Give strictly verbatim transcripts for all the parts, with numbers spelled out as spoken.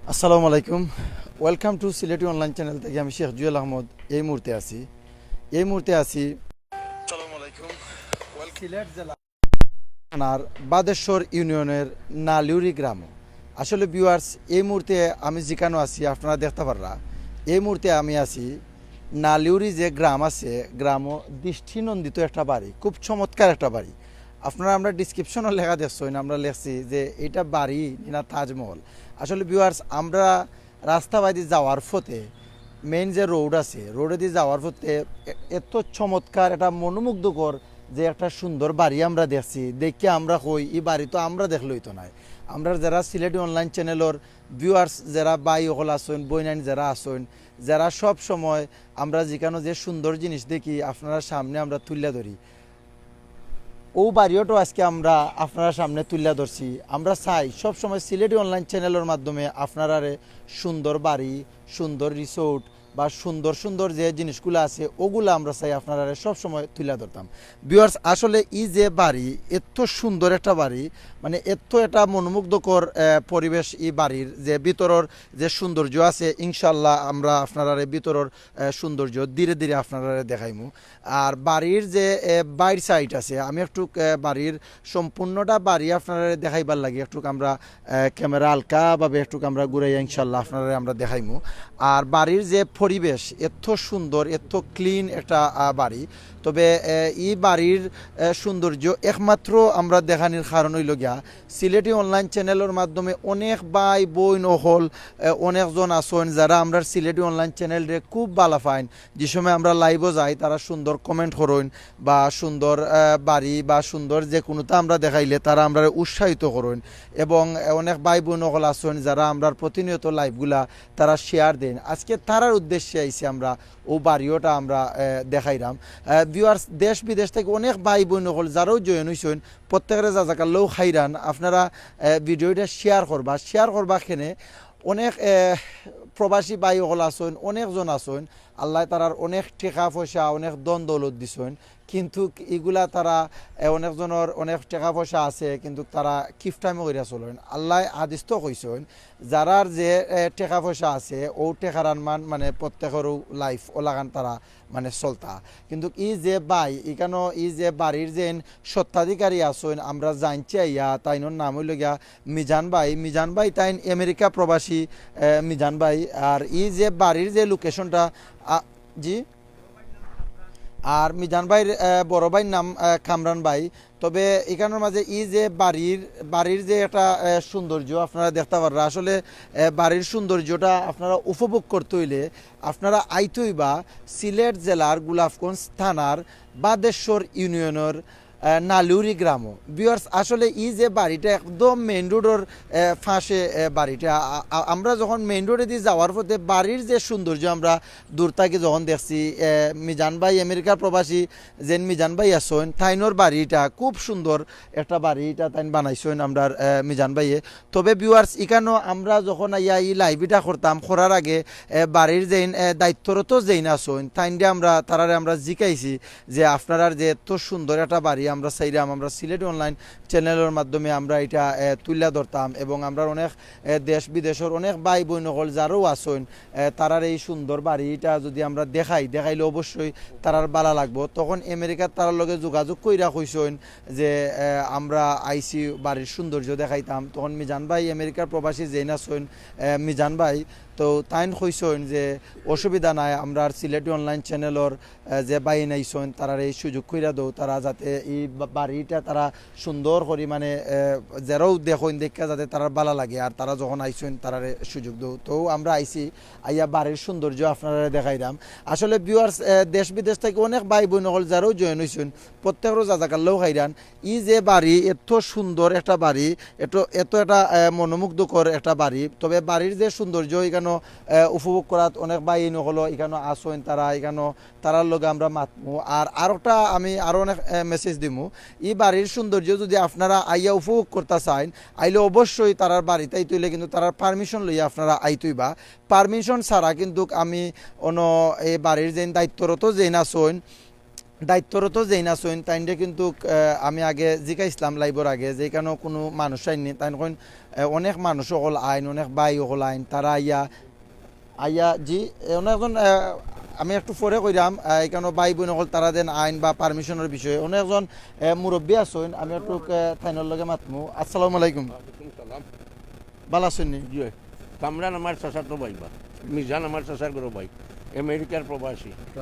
আসসালামু আলাইকুম। Welcome to Sylheti online channel থাকি আমি শেখ জুয়েল আহমদ। এই মুহূর্তে আছি, এই মুহূর্তে আছি আসসালামু আলাইকুম। সিলেট জেলা থানার বাদেশ্বর ইউনিয়নের নালিউরি গ্রামো। আসলে ভিউয়ার্স, এই মুহূর্তে আমি যেখানো আছি আপনারা দেখতা পাররা, এই মুহূর্তে আমি আছি নালিউরি যে গ্রাম আছে, গ্রামো দৃষ্টিনন্দিত একটা বাড়ি, খুব চমৎকার একটা বাড়ি। আপনারা আমরা ডেসক্রিপশনো লেখা দেখছইন, আমরা লেখছি যে এটা বাড়ি না তাজমহল। আসলে ভিউয়ার্স, আমরা রাস্তা বায়দি যাওয়ার পথে, মেইন যে রোড আছে, রোডেদি যাওয়ার পথে এ-, এত চমৎকার, এটা মনোমুগ্ধকর যে একটা সুন্দর বাড়ি আমরা দেখছি। দেখি আমরা কই, "ই বাড়ি তো আমরা দেখলে অইতো নায়।" আমরা যারা সিলেটি অনলাইন চ্যানেলর ভিউয়ার্স, যারা ভাই অকল আছইন, বইনাইন যারা আছইন, যারা সব সময় আমরা যেখানো যে সুন্দর জিনিস দেখি, আপনারার সামনে আমরা তুলিয়া ধরি। ও বাড়িওটাও আজকে আমরা আপনারার সামনে তুলিয়া ধরছি। আমরা চাই সব সময় সিলেটি অনলাইন চ্যানেলর মাধ্যমে আপনারারে সুন্দর বাড়ি, সুন্দর রিসোর্ট বা সুন্দর সুন্দর যে জিনিসগুলা আছে, ওগুলা আমরা চাই আপনারারে সব সময় তুলিয়া ধরতাম। ভিউয়ার্স, আসলে ই যে বাড়ি, এত সুন্দর একটা বাড়ি, মানে এত একটা মনোমুগ্ধকর, আহ, পরিবেশ ই বাড়ির, যে ভিতরর যে সৌন্দর্য আছে, ইনশাল্লাহ আমরা আপনারারে ভিতরর, আহ, সৌন্দর্য ধীরে ধীরে আপনারারে দেখাইমু। আর বাড়ির যে, আহ, বাইর সাইড আছে, আমি একটু, আহ, বাড়ির সম্পূর্ণটা বাড়ি আপনারারে দেখাইবার লাগি একটু আমরা, আহ, ক্যামেরা হালকাভাবে একটু আমরা ঘুরাইয়া ইনশাল্লাহ আপনারারে আমরা দেখাইমু। আর বাড়ির যে পরিবেশ, এত সুন্দর, এত ক্লিন একটা, আহ, বাড়ি। তবে, আহ, ই বাড়ির, আহ, সৌন্দর্য একমাত্র আমরা দেখানির কারণ অইলো গিয়া, সিলেটি অনলাইন চ্যানেলর মাধ্যমে অনেক ভাই বইন অকল, আহ, অনেকজন আছইন যারা আমরার সিলেটি অনলাইন চ্যানেলরে খুব ভালা পাইন। যে সময় আমরা লাইভও যাই, তারা সুন্দর কমেন্ট করইন বা সুন্দর, আহ, বাড়ি বা সুন্দর যে কোনোটা আমরা দেখাইলে তারা আমরারে উৎসাহিত করইন। এবং, আহ, অনেক ভাই বইন অকল আছইন যারা আমরার প্রতিনিয়ত লাইভগুলা তারা শেয়ার দেইন। আজকে তারার উদ্দেশ্যে আইছি আমরা, ও বাড়িওটা আমরা, আহ, দেখাইরাম। আহ, ভিউয়ার্স, দেশ বিদেশ থাকি অনেক ভাই বইন অকল যারাও জয়েন অইছইন, প্রত্যেকরে জাজাকাল্লাহ খাইরান। আপনারা, আহ, ভিডিওটা শেয়ার করবা, শেয়ার করবা কেনে অনেক, আহ, প্রবাসী ভাই অকল আছইন, অনেকজন আছইন, আল্লায় তারার অনেক টেকা পয়সা, অনেক ধন দৌলত দিছইন, কিন্তু ইগুলা তারা, এ, অনেকজনর অনেক টেকা পয়সা আছে, কিন্তু তারা কিপটামি করিয়া চলইন। আল্লায় হাদিসো কইছইন, যারার যে, এ, টেকা পয়সা আছে, ও টেকার আনমান মানে প্রত্যেকরও লাইফ ও লাগান তারা মানে চলতা। কিন্তু ই যে ভাই, ইখানো ই যে বাড়ির যেইন স্বত্বাধিকারী আছইন, আমরা জানছি আইয়া, তাইনর নাম অইলো গিয়া মিজান ভাই। মিজান ভাই তাইন আমেরিকা প্রবাসী, এ, মিজান ভাই। আর ই যে বাড়ির যে লোকেশনটা, আ, জি? আর মিজান ভাইর, আহ, বড় ভাইর নাম, আহ, কামরান ভাই। তবে ইখানর মাঝে ই যে বাড়ির, বাড়ির যে একটা, আহ, সৌন্দর্য আপনারা দেখতা পাররা, আসলে, আহ, বাড়ির সৌন্দর্যটা আপনারা উপভোগ করতে অইলে আপনারা আইতে অইবা সিলেট জেলার গোলাপগঞ্জ থানার বাদেশ্বর ইউনিয়নর, আহ, নালিউরি গ্রামো। ভিউয়ার্স, আসলে ই যে বাড়িটা একদম মেইন রোডর, আহ, পাশে, আহ, বাড়িটা। আ-, আ-, আমরা যখন মেইন রোডেদি যাওয়ার পথে বাড়ির যে সৌন্দর্য আমরা দূর থাকি যখন দেখছি, এ, মিজান ভাই, আমেরিকার প্রবাসী যেইন মিজান ভাই আছইন, তাইনর বাড়িটা খুব সুন্দর একটা বাড়ি, ইটা তাইন বানাইছইন আমরার, এ, মিজান ভাইয়ে। তবে ভিউয়ার্স, ইখানো আমরা যখন আইয়া ই লাইভ ইটা করতাম, করার আগে, এ, বাড়ির যেইন, এ, দায়িত্বরত যেইন আছইন, তাইনরে আমরা, তারারে আমরা জিকাইছি যে আপনারার যে এত সুন্দর একটা বাড়ি আমরা চাইরাম, আমরা সিলেটি অনলাইন চ্যানেলর মাধ্যমে আমরা ইটা, এ, তুলিয়া ধরতাম এবং আমরার অনেক এ, দেশ বিদেশর অনেক ভাই বইন অকল যারাও আছইন, এ, তারার এই সুন্দর বাড়ি ইটা যদি আমরা দেখাই, দেখাইলে অবশ্যই তারার ভালা লাগবো। তখন আমেরিকার তারার লগে যোগাযোগ কইরা কইছইন যে, এ, আমরা আইছি বাড়ির সৌন্দর্য দেখাইতাম। তখন মিজান ভাই আমেরিকার প্রবাসী যেইন আছইন, এ, মিজান ভাই, তো তাইন কইছইন যে অসুবিধা নাই, আমরার সিলেটি অনলাইন চ্যানেলর আহ, যে ভাইন আইছইন, তারারে এই সুযোগ কইরা দেও, তারা যাতে এই বা-, বাড়িটা তারা সুন্দর করি, মানে, আহ, যেরাও দেখইন, দেখিয়া যাতে তারার ভালা লাগে, আর তারা যখন আইছইন, তারারে সুযোগ দেও। তো আমরা আইছি, আইয়া বাড়ির সৌন্দর্য আপনারারে দেখাইরাম। আসলে ভিউয়ার্স, আহ, দেশ বিদেশ থাকি অনেক ভাই বইন অকল যেরাও জয়েন অইছইন, প্রত্যেকরও জাজাকাল্লাহ খাইরান। ই যে বাড়ি, এত সুন্দর একটা বাড়ি, এত, এত একটা, আহ, মনোমুগ্ধকর একটা বাড়ি। তবে বাড়ির যে সৌন্দর্য ইখানো, আহ, উপভোগ করাত অনেক ভাইন অকল ইখানো আছইন, তারা ইখানো তারার লগে আমরা মাতমু। আর আরোটা আমি আরো অনেক, এ, মেসেজ দিমু। ই বাড়ির সৌন্দর্য যদি আপনারা আইয়া উপভোগ করতা চাইন, আইলে অবশ্যই তারার বাড়িত আইতে অইলে কিন্তু তারার পারমিশন লইয়া আপনারা আইতে অইবা। পারমিশন ছাড়া কিন্তু আমি অনো এই বাড়ির যেইন দায়িত্বরত যেইন আছইন, দায়িত্বরত যেইন আছইন, তাইনরে কিন্তুক, আহ, আমি আগে জিকাইছলাম live-র আগে, যে ইকানো কুনু মানুষ আইননি, তাইন কইন, আহ, অনেক মানুষ অকল আইন, অনেক ভাই অকল আইন, তারা আইয়া, আইয়া, জি, এ, অনো একজন, আহ, আমি একটু পরে কইরাম, আহ, ইকানো ভাই বইন অকল তারা যেইন আইন বা permission-র বিষয়ে, অনো একজন, আহ, মুরব্বি আছইন, আমি একটু, আহ, তাইনর লগে মাতমু। আসসালামু আলাইকুম। ওয়ালাইকুম সালাম। ভালা আছইন নি? জি। কামরান আমার চাচাতো ভাই বা মিজান আমার চাচার ঘরর ভাই, আমেরিকার প্রবাসী।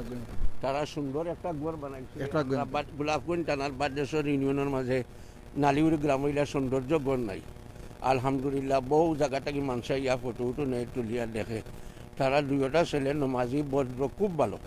তারা সুন্দর একটা ঘর বানাইছে। একটা ঘর। আমরা বাদ-, গোলাপগঞ্জ থানার বাদেশ্বর ইউনিয়নর মাঝে নালিউরি গ্রাম অইলা সৌন্দর্য ঘর নাই। আলহামদুলিল্লাহ, বহু জাগা থাকি মানষে ইয়া ফটো উটো নেয়, তুলিয়া দেখে। তারা দুইওটা ছেলে নমাজি, ভদ্র, খুব ভালো।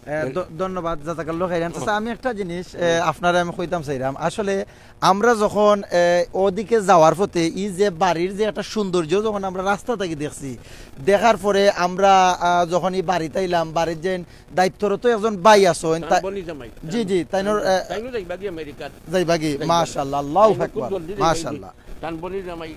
এ, এ- ধ-, ধন্যবাদ, জাজাকাল্লাহ খাইরান। চাচা, আমি একটা জিনিস, এ, আপনারে আমি কইতাম চাইরাম, আসলে আমরা যখন, এ, ওদিকে যাওয়ার পথে ই যে বাড়ির যে একটা সৌন্দর্য যখন আমরা রাস্তা থাকি দেখছি, দেখার পরে আমরা, আ, যখন ই বাড়িত আইলাম, বাড়ির যেইন দায়িত্বরত একজন ভাই আছইন, তান তা-, বনি জামাই। জি, জি, তাইনর, এ, তাইনও যাইবাগি আমেরিকাত। যাইবাগি, যাইবাগি। মাশাআল্লাহ, আল্লাহু তাইনও খুব আকবার, জলদি যাইবাগি। মাশাআল্লাহ। তান বনি জামাই।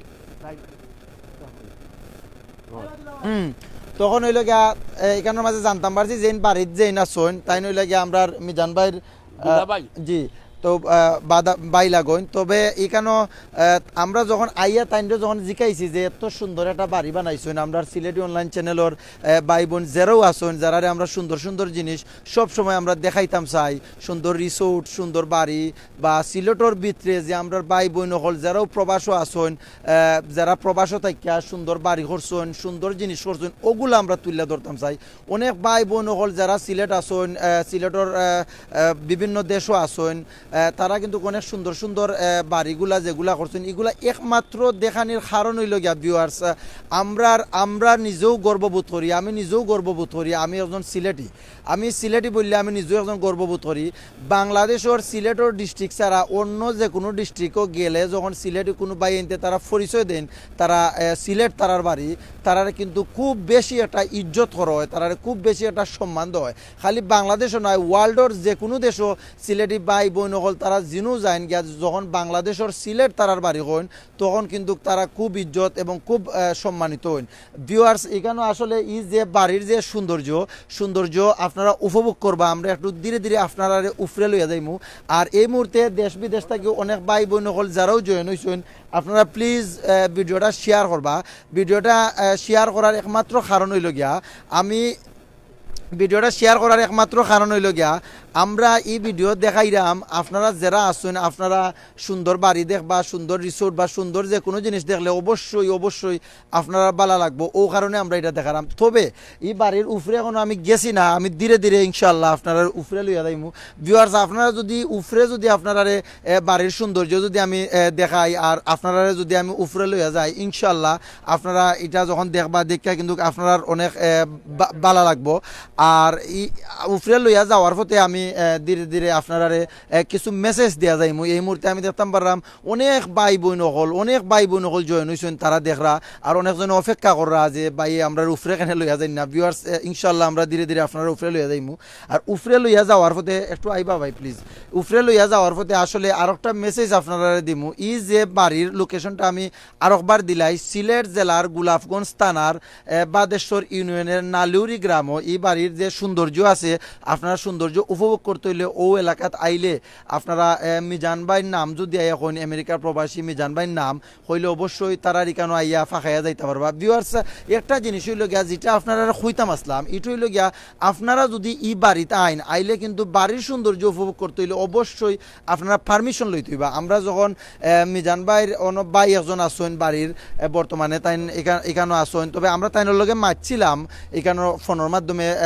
হুম, তখন অইলো গিয়া, এ, ইকানোর মাঝে জানতাম পারছি যেইন বাড়িত যেইন আছইন, তাইন অইলো গিয়া আমরার মিজান ভাইর, আ, দুলাভাই। জি, তো, আ, বাদা-, ভাই লাগইন। তবে ইকানো, আ, আমরা যখন আইয়া তাইনরে যখন জিকাইছি যে এত সুন্দর একটা বাড়ি বানাইছইন, আমরার সিলেটি online channel-র, এ, ভাই বইন যেরাও আছইন, যেরারে আমরা সুন্দর সুন্দর জিনিস সব সময় আমরা দেখাইতাম চাই, সুন্দর resort, সুন্দর বাড়ি, বা সিলেটর ভিতরে যে আমরার ভাই বইন অকল যেরাও প্রবাসো আছইন, আহ, যেরা প্রবাসো থাকিয়া সুন্দর বাড়ি করছইন, সুন্দর জিনিস করছইন, ওগুলা আমরা তুলিয়া ধরতাম চাই। অনেক ভাই বইন অকল যেরা সিলেট আছইন, আহ, সিলেটর, আহ, আহ, বিভিন্ন দেশো আছইন, আহ, তারা কিন্তুক অনেক সুন্দর সুন্দর, আহ, বাড়িগুলা যেগুলা করছইন, ইগুলা একমাত্র দেখানির কারণ অইলো গিয়া viewers, আহ, আমরার, আমরা নিজেও গর্ববোধ করি, আমি নিজেও গর্ববোধ করি, আমি একজন সিলেটি। আমি সিলেটি বললে আমি নিজেও একজন গর্ববোধ করি। বাংলাদেশর সিলেটর district ছাড়া অন্য যে কুনু district-ও গেলে যখন সিলেটি কুনু ভাইয়াইন্তে তারা পরিচয় দেইন, তারা, এ, সিলেট তারার বাড়ি, তারারে কিন্তুক খুব বেশি একটা ইজ্জত করা অয়, তারারে খুব বেশি একটা সম্মান দেওয়া অয়। খালি বাংলাদেশো নায়, world-র যে কুনু দেশো সিলেটি ভাই বইন অকল তারা যেনো যাইন গিয়া যখন বাংলাদেশর সিলেট তারার বাড়ি কইন, তখন কিন্তুক তারা খুব ইজ্জত এবং খুব, আহ, সম্মানিত অইন। Viewers, ইকানো আসলে ই যে বাড়ির যে সৌন্দর্য, সৌন্দর্য আপনারা উপভোগ করবা। আমরা একটু ধীরে ধীরে আপনারারে উপরে লইয়া যাইমু। আর এই মুহূর্তে দেশ বিদেশ থাকি অনেক ভাই বইন অকল যেরাও join অইছইন, আপনারা please, আহ, video-টা share করবা। Video-টা, আহ, share করার একমাত্র কারণ অইলো গিয়া আমি video-টা share করার একমাত্র কারণ অইলো গিয়া, আমরা ই video দেখাইরাম, আপনারা যেরা আছইন, আপনারা সুন্দর বাড়ি দেখবা, সুন্দর resort বা সুন্দর যে কুনু জিনিস দেখলে অবশ্যই, অবশ্যই আপনারার ভালা লাগবো। অউ কারণে আমরা ইটা দেখাইরাম। তবে ই বাড়ির উপরে এখনো আমি গেছি না, আমি ধীরে ধীরে ইনশাআল্লাহ আপনারারে উপরে লইয়া যাইমু। Viewers, আপনারা যুদি উপরে যুদি আপনারারে, এ, বাড়ির সৌন্দর্য যুদি আমি, এ, দেখাই আর আপনারারে যুদি আমি উপরে লইয়া যাই, ইনশাআল্লাহ আপনারা ইটা যখন দেখবা, দেখিয়া কিন্তুক আপনারার অনেক, এ, বা-, ভালা লাগবো। আর ই উপরে লইয়া যাওয়ার পথে আমি, এ, ধীরে ধীরে আপনারারে, এ, কিছু message দিয়া যাইমু। এই মুহূর্তে আমি দেখতাম পাররাম অনেক ভাই বইন অকল, অনেক ভাই বইন অকল join অইছইন, তারা দেখরা আর অনেকজনে অপেক্ষা কররা যে ভাই আমরারে উপরে কেনে লইয়া যাইন না। Viewers, এ, ইনশাআল্লাহ আমরা ধীরে ধীরে আপনারারে উপরে লইয়া যাইমু। আর উপরে লইয়া যাওয়ার পথে একটু আইবা ভাই please, উপরে লইয়া যাওয়ার পথে আসলে আরোকটা message আপনারারে দিমু। ই যে বাড়ির location-টা আমি আরোকবার দিলাই, সিলেট জেলার গোলাপগঞ্জ থানার, এ, বাদেশ্বর ইউনিয়নের নালিউরি গ্রামো। ই বাড়ির যে সৌন্দর্য আছে, আপনারা সৌন্দর্য উপভোগ করতে অইলে অউ এলাকাত আইলে আপনারা, এ, মিজান ভাইর নাম যুদি আইয়া কইন, আমেরিকার প্রবাসী মিজান ভাইর নাম কইলে অবশ্যই তারার ইকানো আইয়া ফাঁকাইয়া যাইতা পারবা। Viewers, একটা জিনিস অইলো গিয়া, যেটা আপনারারে কইতাম আছলাম, ইটা অইলো গিয়া, আপনারা যুদি ই বাড়িত আইন, আইলে কিন্তুক বাড়ির সৌন্দর্য উপভোগ করতে অইলে অবশ্যই আপনারা permission লইতে অইবা। আমরা যখন, এ, মিজান ভাইর অনো ভাই একজন আছইন বাড়ির, এ, বর্তমানে তাইন ইকা-, ইকানো আছইন, তবে আমরা তাইনর লগে মাতছিলাম, ইকানো ফোনর মাধ্যমে, এ,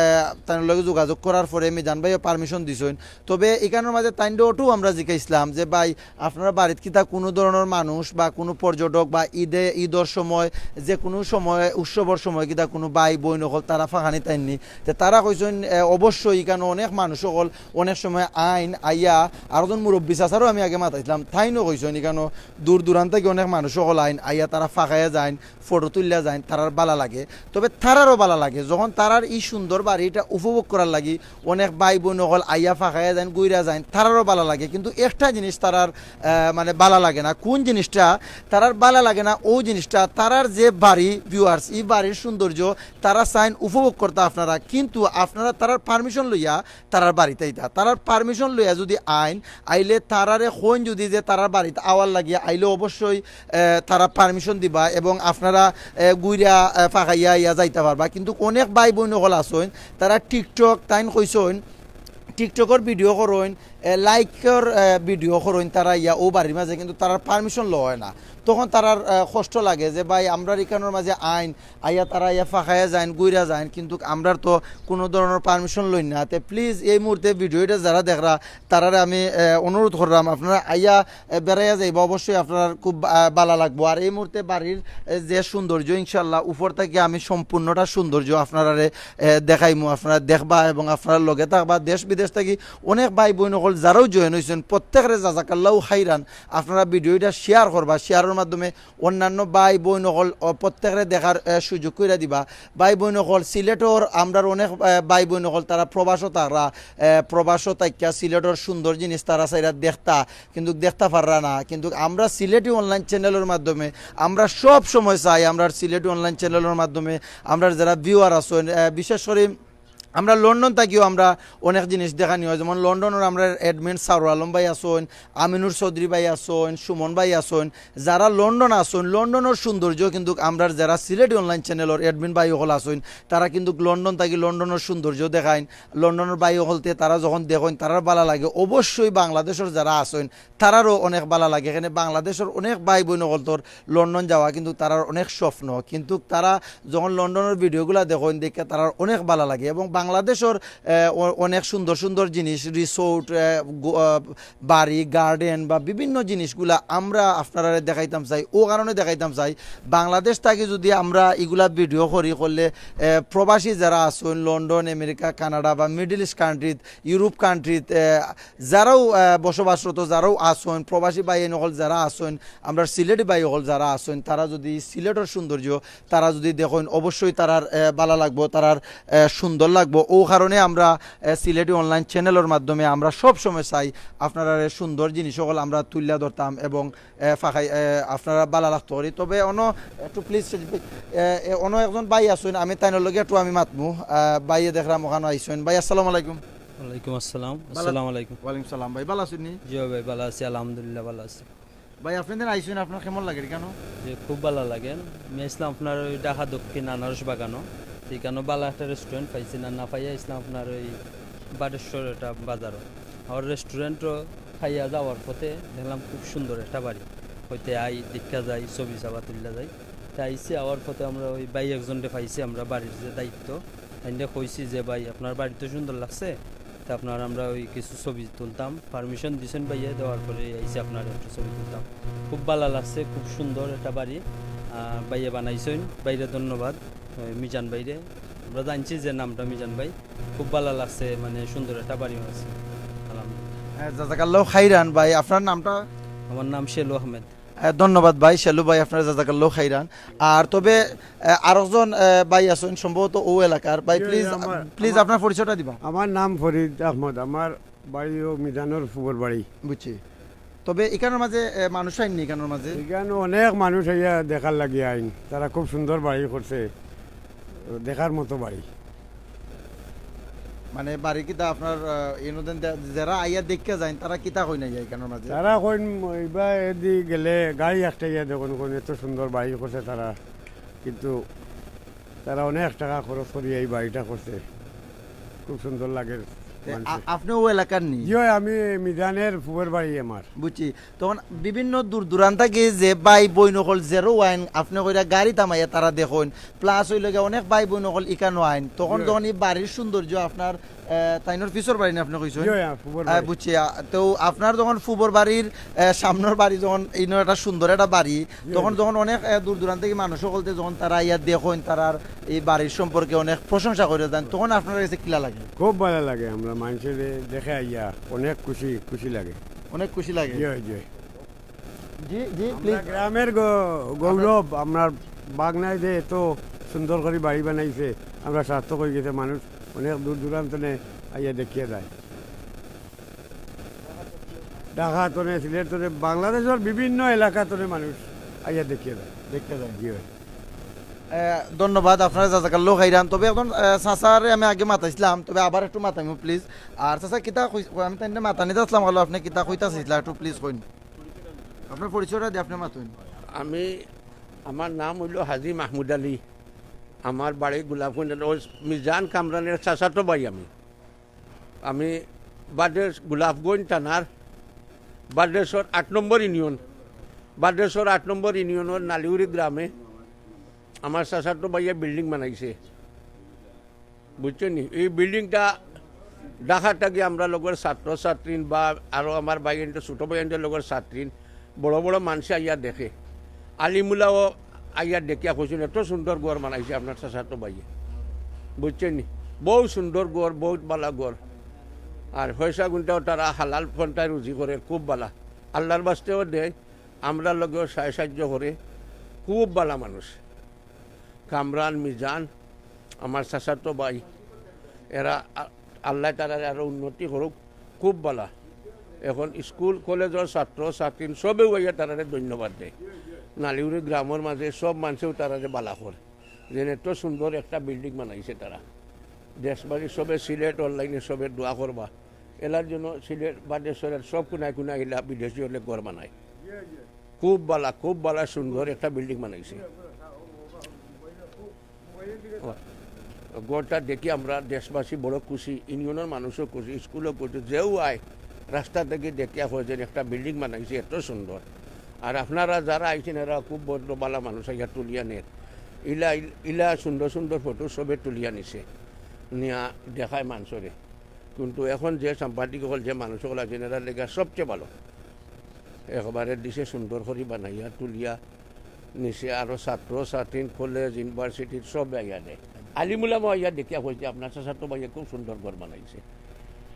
তাইনর লগে যোগাযোগ করার পরে মিজান ভাইও permission দিছইন। তবে ইকানোর মাঝে তাইনরে অটাও আমরা জিকাইছলাম যে, "ভাই, আপনারার বাড়িত কিতা কুনু ধরনর মানুষ বা কুনু পর্যটক বা ইদে, ইদর সময়, যে কুনু সময়, উৎসবর সময় কিতা কুনু ভাই বইন অকল তারা ফাঁকানিত আইননি?" তে তারা কইছইন, এ, অবশ্যই ইকানো অনেক মানুষ অকল অনেক সময় আইন, আইয়া আরোজন মুরব্বি চাচারেও আমি আগে মাতাইছলাম, তাইনও কইছইন ইকানো দূর দূরান্ত থাকি অনেক মানুষ অকল আইন, আইয়া তারা ফাঁকাইয়া যাইন, ফটো তুলিয়া যাইন, তারার ভালা লাগে, তবে তারারও ভালা লাগে যখন তারার ই সুন্দর বাড়ি ইটা উপভোগ করার লাগি অনেক ভাই বইন অকল আইয়া ফাঁকাইয়া যাইন, ঘুইরা যাইন, তারারও বালা লাগে। কিন্তু একটা জিনিস তারার, আহ, মানে, বালা লাগে না। কোন জিনিসটা তারার বালা লাগে না? অউ জিনিসটা, তারার যে বাড়ি, viewers, ই বাড়ির সৌন্দর্য তারা চাইন উপভোগ করতা আপনারা, কিন্তু আপনারা তারার permission লইয়া তারার বাড়িত আইতা। তারার permission লইয়া যুদি আইন, আইলে তারারে কইন যুদি যে তারার বাড়িত আওয়ার লাগিয়া, আইলে অবশ্যই, আহ, তারা permission দিবা এবং আপনারা, আহ, ঘুইরা, আহ, ফাঁকাইয়া আইয়া যাইতা পারবা। কিন্তু অনেক ভাই বইন অকল আছইন, তারা TikTok, তাইন কইছইন, TikTok-অর video করইন, এ, like-অর, এ, video করইন, তারা ইয়া অউ বাড়ির মাঝে, কিন্তু তারার permission লওয়া অয় না। তখন তারার, এ, কষ্ট লাগে যে, "ভাই, আমরার ইখানোর মাঝে আইন, আইয়া তারা আইয়া ফাঁকাইয়া যাইন, ঘুইরা যাইন, কিন্তু আমরার তো কুনু ধরনর permission লইন না।" তে please এই মুহূর্তে video ইটা যারা দেখরা, তারারে আমি, এ, অনুরোধ কররাম, আপনারা আইয়া, এ, বেড়াইয়া যাইবা, অবশ্যই আপনারার খুব, আ, বালা লাগবো। আর এই মুহূর্তে বাড়ির, এ, যে সৌন্দর্য, ইনশাআল্লাহ, উপর থাকি আমি সম্পূর্ণটা সৌন্দর্য আপনারারে এ, দেখাইমু, আপনারা দেখবা এবং আপনারা লগে থাকবা। দেশ বিদেশ থাকি অনেক ভাই বইন অকল যারাও join অইছইন, প্রত্যেকরে জাজাকাল্লাহু খাইরান। আপনারা video ইটা share করবা, share-অর মাধ্যমে অন্যান্য ভাই বইন অকল, অ, প্রত্যেকরে দেখার, এ, সুযোগ কইরা দিবা। ভাই বইন অকল সিলেটর আমরার অনেক, এ, ভাই বইন অকল তারা প্রবাসও তারা, এ, প্রবাসও থাকিয়া সিলেটর সুন্দর জিনিস তারা চাইরা দেখতা, কিন্তু দেখতা পাররা না। কিন্তু আমরা সিলেটি online channel-অর মাধ্যমে আমরা সব সময় চাই, আমরার সিলেটি online channel-অর মাধ্যমে আমরার যারা viewer আছইন, আহ, বিশেষ করি আমরা লন্ডন থাকিও আমরা অনেক জিনিস দেখানি অয়, যেমন লন্ডনর আমরার admin সারুর আলম ভাই আছইন, আমিনুর চৌধুরী ভাই আছইন, সুমন ভাই আছইন, যারা লন্ডন আছইন, লন্ডনর সৌন্দর্য কিন্তু আমরার যারা সিলেটি online channel-অর admin ভাই অকল আছইন, তারা কিন্তু লন্ডন থাকি লন্ডনর সৌন্দর্য দেখাইন। লন্ডনর ভাই অকলতে তারা যখন দেখইন, তারার বালা লাগে। অবশ্যই বাংলাদেশর যারা আছইন, তারারও অনেক বালা লাগে। এখানে বাংলাদেশর অনেক ভাই বইন অকলতর লন্ডন যাওয়া কিন্তু তারার অনেক স্বপ্ন, কিন্তু তারা যখন লন্ডনর video গুলা দেখইন, দেখে তারার অনেক বালা লাগে। এবং বাংলাদেশর, আহ, অ-, অনেক সুন্দর সুন্দর জিনিস, resort, আহ, গো-, আহ, বাড়ি, garden বা বিভিন্ন জিনিসগুলা আমরা আপনারারে দেখাইতাম চাই। অউ কারণে দেখাইতাম চাই, বাংলাদেশ থাকি যুদি আমরা ইগুলা video করি করলে, আহ, প্রবাসী যারা আছইন, লন্ডন, আমেরিকা, কানাডা বা Middle East country-ত, Europe country-ত, আহ, যারাও, আহ, বসবাসরত, যারাও আছইন, প্রবাসী ভাই অকল যারা আছইন, আমরার সিলেটি ভাই অকল যারা আছইন, তারা যুদি সিলেটর সৌন্দর্য তারা যুদি দেখইন, অবশ্যই তারার, আহ, বালা লাগবো, তারার, আহ, সুন্দর লাগবো। অউ কারণে আমরা, আহ, সিলেটি online channel-অর মাধ্যমে আমরা সব সময় চাই আপনারারে সুন্দর জিনিস অকল আমরা তুলিয়া ধরতাম এবং, আহ, ফাঁকাই, আহ, আপনারা বালা লাগতো করি। তবে অনো একটু please, আহ, আহ, অনো একজন ভাই আছইন, আমি তাইনর লগে একটু আমি মাতমু। আহ, ভাইয়ে দেখরাম অখানো আইছইন। ভাই, আসসালামু আলাইকুম। ওয়ালাইকুম আসসালাম। বালা-, আসসালামু আলাইকুম। ওয়ালাইকুম সালাম। ভাই, বালা আছইন নি? জি ভাই, বালা আছি, আলহামদুলিল্লাহ, বালা আছি। ভাই, আপনে যেন আইছইন, আপনার কেমন লাগে এখানো? জি, খুব বালা লাগে। আমি আইছলাম আপনার ওই ঢাকা দক্ষিণ আনারস বাগানো। তো এখানো বালা একটা restaurant পাইছি না, না পাইয়া আইছলাম আপনার ওই বাটেশ্বর একটা বাজারো। আমার restaurant-ও খাইয়া যাওয়ার পথে দেখলাম খুব সুন্দর একটা বাড়ি। অইতে আই, দেখিয়া যাই, ছবি চাবা তুলিয়া যাই। তে আইছি, আওয়ার পথে আমরা ওই ভাই একজনরে পাইছি, আমরা বাড়ির যে দায়িত্ব, তাইনরে কইছি যে, "ভাই, আপনার বাড়ি তো সুন্দর লাগছে, তে আপনার আমরা ওই কিছু ছবি তুলতাম।" Permission দিছইন ভাইয়ে, দেওয়ার পরে আইছি আপনার একটু ছবি তুলতাম। খুব বালা লাগছে, খুব সুন্দর একটা বাড়ি, আহ, ভাইয়ে বানাইছইন, ভাইরে ধন্যবাদ, ওই মিজান ভাইরে। আমরা জানছি যে নামটা মিজান ভাই, খুব বালা লাগছে, মানে সুন্দর একটা বাড়ি বানাইছে, আলহামদুলিল্লাহ। আহ, জাজাকাল্লাহ খাইরান ভাই, আপনার নামটা? আমার নাম শেলু আহমেদ। আহ, ধন্যবাদ ভাই, শেলু ভাই, আপনার জাজাকাল্লাহ খাইরান। আর তবে, আহ, আরকজন, আহ, ভাই আছইন সম্ভবত অউ এলাকার। ভাই, জি, please, আমার, please আমার, আপনার পরিচয়টা দিবা। আমার নাম ফরিদ আহমদ, আমার বাড়ি অউ মিজানর ফুবর বাড়ি। বুঝছি। তবে ইখানোর মাঝে, আহ, মানুষ আইন নি ইখানোর মাঝে? ইখানো অনেক মানুষ আইয়া দেখার লাগি আইন, তারা খুব সুন্দর বাড়ি করছে, দেখার মতো বাড়ি। মানে বাড়ি কিতা আপনার, আহ, ইনোদিন দে-, যারা আইয়া দেখিয়া যাইন, তারা কিতা কইন আইয়া ইখানোর মাঝে? তারা কইন, ইবা এদি গেলে গাড়ি আটকাইয়া দেখইন, কইন এত সুন্দর বাড়ি করছে তারা, কিন্তু তারা অনেক টাকা খরচ করি এই বাড়িটা করছে, খুব সুন্দর লাগে। তে, আ-, আপনে অউ এলাকার নি? জি অয়, আমি মিজানের ফুবর বাড়ি আমার। বুঝছি। তখন বিভিন্ন দূর দূরান্ত থাকি যে ভাই বইন অকল যেরাও আইন, আপনে কইরা গাড়ি থামাইয়া তারা দেখইন, plus অইলো গিয়া অনেক ভাই বইন অকল ইখানো আইন, তখন জি। যখন ই বাড়ির সৌন্দর্য আপনার, আহ, তাইনর পিছর বাড়ি নি আপনে কইছইন? জি, হ্যাঁ, ফুবর আহ, বাড়ি। বুঝছি, আহ, তো আপনার যখন ফুবর বাড়ির, আহ, সামনর বাড়ি যখন ইনো একটা সুন্দর একটা বাড়ি, জি, তখন জি। যখন অনেক, আহ, দূর দূরান্ত থাকি মানুষ অকলতে যখন তারা আইয়া দেখইন, তারার ই বাড়ির সম্পর্কে অনেক প্রশংসা করি যাইন, তখন আপনার গেছে কিলা লাগে? খুব বালা লাগে, আমরা মানষে দেখে আইয়া অনেক খুশি, খুশি লাগে। অনেক খুশি লাগে? জি, জি। জি, জি, আমরা please। গ্রামের গ-, গৌরব, আমরার বাগনায় যে এত সুন্দর করি বাড়ি বানাইছে, আমরা সার্থক অইগেছে, মানুষ অনেক দূর দূরান্ত নে আইয়া দেখিয়া যায়। ঢাকা তনে, সিলেট তনে, বাংলাদেশর বিভিন্ন এলাকা তনে মানুষ আইয়া দেখিয়া যায়, দেখতে যায়, জি ভাই। এ, ধন্যবাদ আপনারে, জাজাকাল্লাহ খাইরান। তবে একজন, এ, চাচারে আমি আগে মাতাইছিলাম, তবে আবার একটু মাতাইমু, প্লিজ। আর চাচা, কিতা কই-, আমি তাইনরে মাতানিত আসলাম, হলো আপনে কিতা কইতা চাইছিলা, একটু প্লিজ কইন। আপনার পরিচয়টা দি আপনে মাতুন। আমি, আমার নাম অইলো হাজী মাহমুদ আলী। আমার বাড়ি গোলাপগঞ্জ, ওই মিজান কামরানের চাচাতো ভাই আমি। আমি বাদেশ গোলাপগঞ্জ থানার বাদেশ্বর আট নম্বর ইউনিয়ন, বাদেশ্বর আট নম্বর ইউনিয়নর নালিউরি গ্রামে আমার চাচাতো ভাইয়ে বিল্ডিং বানাইছে, বুঝছইন নি? এই বিল্ডিংটা ঢাকা থাকি আমরার লগর ছাত্র ছাত্রীন বা আরো আমার ভাইয়াইন্তর, ছোট ভাইয়াইন্তর লগর ছাত্রীন, বড় বড় মানষে আইয়া দেখে, আলিমুলাও আইয়া দেখিয়া কইছইন, "এত সুন্দর ঘর বানাইছে আপনার চাচাতো ভাইয়ে।" বুঝছইন নি? বউত সুন্দর ঘর, বউত বালা ঘর। আর পয়সা গুনটাও তারা হালাল পন্থায় রুজি করে, খুব বালা। আল্লার বাস্তেও দেয়, আমরার লগেও সাহায্য করে, খুব বালা মানুষ। কামরান, মিজান, আমার চাচাতো ভাই, এরা আ-, আল্লায় তারারে আরো উন্নতি করুক, খুব বালা। এখন স্কুল কলেজর ছাত্র ছাত্রীন সবেউ আইয়া তারারে ধন্যবাদ দেয়। নালিউরি গ্রামর মাঝে সব মানষেউ তারারে বালা করে, যেন এত সুন্দর একটা বিল্ডিং বানাইছে তারা। দেশবাসী সবে, সিলেট অনলাইনে সবে দোয়া করবা, এলার জন্য সিলেট বাদেশ্বরের সব কোনায় কোনায় ইলা বিদেশি অকলে ঘর বানায়। খুব বালা, খুব বালা, সুন্দর একটা বিল্ডিং বানাইছে। ঘরটা দেখি আমরা দেশবাসী বড় খুশি, ইউনিয়নর মানুষও খুশি, স্কুলও খুশি, যেউ আয় রাস্তা থাকি দেখিয়া কয় যে একটা বিল্ডিং বানাইছে এত সুন্দর। আর আপনারা যারা আইছইন, এরা খুব ভদ্র বালা মানুষ, আইয়া তুলিয়া নের। ইলা, ইলা সুন্দর সুন্দর ফটো সবে তুলিয়া নিছে, নিয়া দেখায় মানষরে। কিন্তু এখন যে সাংবাদিক অকল, যে মানুষ অকল আছইন, এরার লেগা সবচেয়ে ভালো। একবারে দিছে সুন্দর করি বানাইয়া তুলিয়া নিছে, আরো ছাত্র ছাত্রীন, কলেজ, ইউনিভার্সিটির সব আইয়া দেয়। আলিমুলামা আইয়া দেখিয়া কইছে, "আপনার চাচাতো ভাইয়ে খুব সুন্দর ঘর বানাইছে।"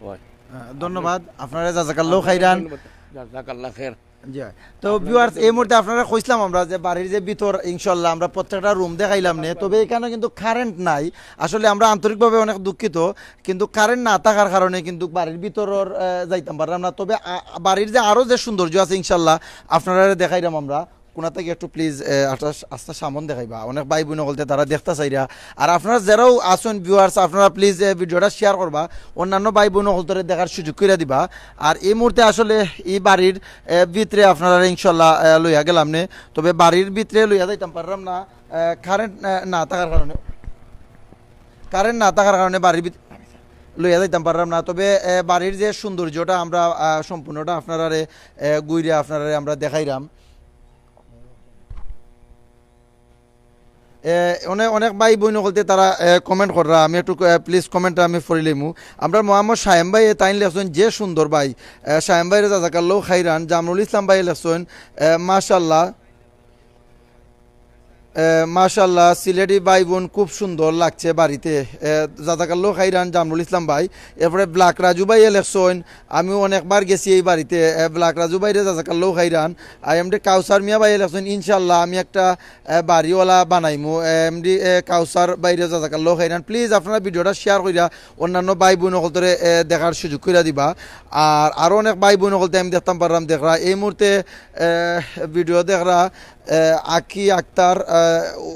হয়। আহ, ধন্যবাদ আপনারে, জাজাকাল্লাহ খাইরান। ধন্যবাদ। জাজাকাল্লাহ খের। জি, হয়। তো আপনার ভিউয়ার্স, এই মুহূর্তে আপনারা কইছিলাম আমরা যে বাড়ির যে ভিতর, ইনশাল্লাহ আমরা প্রত্যেকটা রুম দেখাইলাম নে, তবে এখানে কিন্তু কারেন্ট নাই। আসলে আমরা আন্তরিকভাবে অনেক দুঃখিত, কিন্তু কারেন্ট না থাকার কারণে কিন্তু বাড়ির ভিতরর, আহ, যাইতাম পারলাম না। তবে, আ-, বাড়ির যে আরো যে সৌন্দর্য আছে, ইনশাল্লাহ আপনারারে দেখাইলাম আমরা। কোনা থাকি একটু প্লিজ আস্তা সামন দেখাইবা, অনেক ভাই বোন অকলতে তারা দেখতা চাইরা। আর আপনারা যেরাও আছইন ভিউয়ার্স, আপনারা প্লিজ ভিডিওটা শেয়ার করবা, অন্যান্য ভাই বোন অকলতরে দেখার সুযোগ কইরা দিবা। আর এই মুহূর্তে আসলে এই বাড়ির, এ, ভিতরে আপনারারে ইনশাল্লাহ, এ, লইয়া গেলাম নে। তবে বাড়ির ভিতরে লইয়া যাইতাম পারলাম না, এ, কারেন্ট, এ, না থাকার কারণে, কারেন্ট না থাকার কারণে বাড়ির ভিত-, লইয়া যাইতাম পারলাম না। তবে, এ, বাড়ির যে সৌন্দর্যটা আমরা, আ, সম্পূর্ণটা আপনারারে, এ, ঘুরিয়া আপনারারে আমরা দেখাইলাম। এ, অনেক, অনেক ভাই বোন অকলতে তারা, এ, কমেন্ট কররা, আমি একটু, এ, প্লিজ কমেন্টটা আমি পড়ি লইমু। আমরার মোহাম্মদ শায়েম ভাই, এ, তাইন লেখছইন, "যে সুন্দর ভাই।" এ, শায়েম ভাইরে জাজাকাল্লাহ খাইরান। জামরুল ইসলাম ভাই লেখছইন, এ, "মাশাল্লাহ।" এ, মাশাল্লাহ, সিলেটি ভাই বোন খুব সুন্দর লাগছে বাড়িতে। এ, জাজাকাল্লাহ খাইরান জামরুল ইসলাম ভাই। এরপরে ব্ল্যাক রাজু ভাইয়ে লেখছইন, "আমিও অনেকবার গেছি এই বাড়িতে।" এ, ব্ল্যাক রাজু ভাইরে জাজাকাল্লাহ খাইরান। আর এমডি কাউসার মিয়া ভাইয়ে লেখছইন, "ইনশাল্লাহ আমি একটা, এ, বাড়িওয়ালা বানাইমু।" এ, এমডি, এ, কাউসার ভাইরে জাজাকাল্লাহ খাইরান। প্লিজ আপনারা ভিডিওটা শেয়ার কইরা অন্যান্য ভাই বোন অকলতরে, এ, দেখার সুযোগ কইরা দিবা। আর আরো অনেক ভাই বোন অকলতে আমি দেখতাম পারলাম দেখরা এই মুহূর্তে, এ, ভিডিও দেখরা, এ, আকি আক্তার, এ,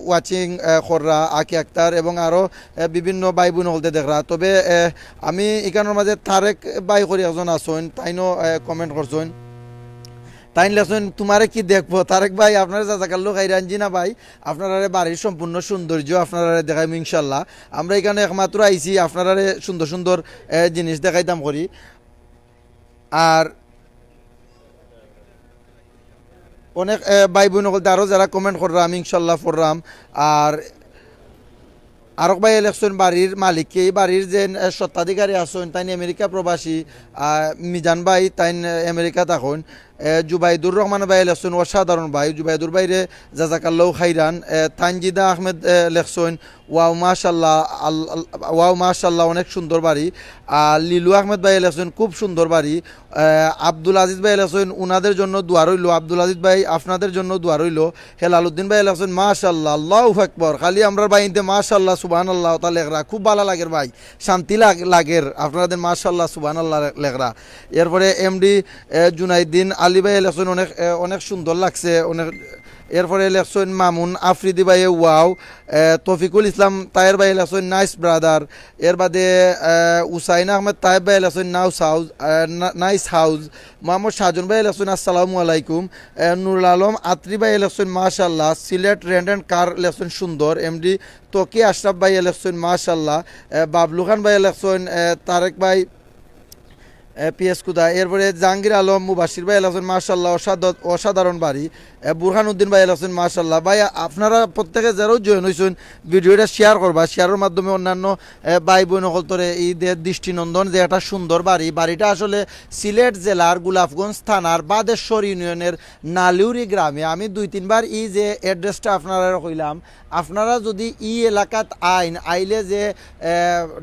ওয়াচিং, এ, কররা, আকি আক্তার এবং আরো, এ, বিভিন্ন ভাই বোন অকলতে দেখরা। তবে, এ, আমি ইখানর মাঝে তারেক ভাই করি একজন আছইন, তাইনও, এ, কমেন্ট করছইন। তাইন লেখছইন, "তোমারে কি দেখবো?" তারেক ভাই, আপনারে জাজাকাল্লাহ খাইরান। জি না ভাই, আপনারারে বাড়ির সম্পূর্ণ সৌন্দর্য আপনারারে দেখাইমু ইনশাল্লাহ। আমরা ইখানো একমাত্র আইছি আপনারারে সুন্দর সুন্দর, এ, জিনিস দেখাইতাম করি। আর অনেক, এ, ভাই বোন অকলতে আরো যেরা কমেন্ট কররা, আমি ইনশাল্লাহ পড়রাম। আর আরক ভাইয়ে লেখছইন বাড়ির মালিক কে, এই বাড়ির যে, এ, স্বত্বাধিকারী আছইন, তাইন আমেরিকা প্রবাসী, আ, মিজান ভাই, তাইন, এ, আমেরিকা থাকইন। এ, জুবাইদুর রহমান ভাইয়ে লেখছইন, অসাধারণ ভাই। জুবাইদুর ভাইরে জাজাকাল্লাহু খাইরান। এ, তানজিদা আহমেদ, এ, লেখছইন, "ওয়াও, মাশাল্লাহ, আল-, আল-, ওয়াও, মাশাল্লাহ, অনেক সুন্দর বাড়ি।" আর লিলু আহমেদ ভাইয়ে লেখছইন, "খুব সুন্দর বাড়ি।" এ, আব্দুল আজিজ ভাইয়ে লেখছইন, "উনাদের জন্য দোয়া রইল।" আব্দুল আজিজ ভাই, আপনাদের জন্য দোয়া রইল। হেলালুদ্দিন ভাইয়ে লেখছইন, "মাশাল্লাহ, আল্লাহু আকবার।" খালি আমরার ভাইন্তে মাশাল্লাহ, সুবহানাল্লাহ, তা লেখরা। খুব ভালা লাগের ভাই, শান্তি লাগ-, লাগের আপনারাদের মাশাল্লাহ, সুবহানাল্লাহ লেখরা। এরপরে এমডি, এ, জুনাইদ্দিন আলী ভাইয়ে লেখছইন, "অনেক, এ, অনেক সুন্দর লাগছে, অনেক।" এরপরে লেখছইন মামুন আফ্রিদি ভাইয়ে, "ওয়াও।" এ, তফিকুল ইসলাম তায়ের ভাইয়ে লেখছইন, "নাইস ব্রাদার।" এর বাদে, এ, উসাইন আহমেদ তায়েব ভাইয়ে লেখছইন, "নাউস হাউস, এ, না-, নাইস হাউস।" মোহাম্মদ শাহজন ভাইয়ে লেখছইন, "আসসালামু আলাইকুম।" এ, নুরুল আলম আত্রি ভাইয়ে লেখছইন, "মাশাল্লাহ।" সিলেট রেন্ট এন্ড কার লেখছইন, "সুন্দর।" এমডি তকি আশরাফ ভাইয়ে লেখছইন, "মাশাল্লাহ।" এ, বাবলু খান ভাইয়ে লেখছইন, এ, তারেক ভাই, এ, পিএস কুদা। এরপরে জাহাঙ্গীর আলম মুবাশির ভাইয়ে লেখছইন, "মাশাল্লাহ, অসাধ-, অসাধারণ বাড়ি।" এ, বুরহান উদ্দিন ভাইয়ে লেখছইন, "মাশাল্লাহ।" ভাই, আপনারা প্রত্যেকে যেরাও জয়েন অইছইন, ভিডিওটা শেয়ার করবা। শেয়ারর মাধ্যমে অন্যান্য, এ, ভাই বইন অকলতরে ই দের দৃষ্টিনন্দন যে একটা সুন্দর বাড়ি। বাড়িটা আসলে সিলেট জেলার গোলাপগঞ্জ থানার বাদেশ্বর ইউনিয়নের নালিউরি গ্রামে। আমি দুই তিনবার ই যে অ্যাড্রেসটা আপনারারে কইলাম, আপনারা যদি ই এলাকাত আইন, আইলে যে, এ,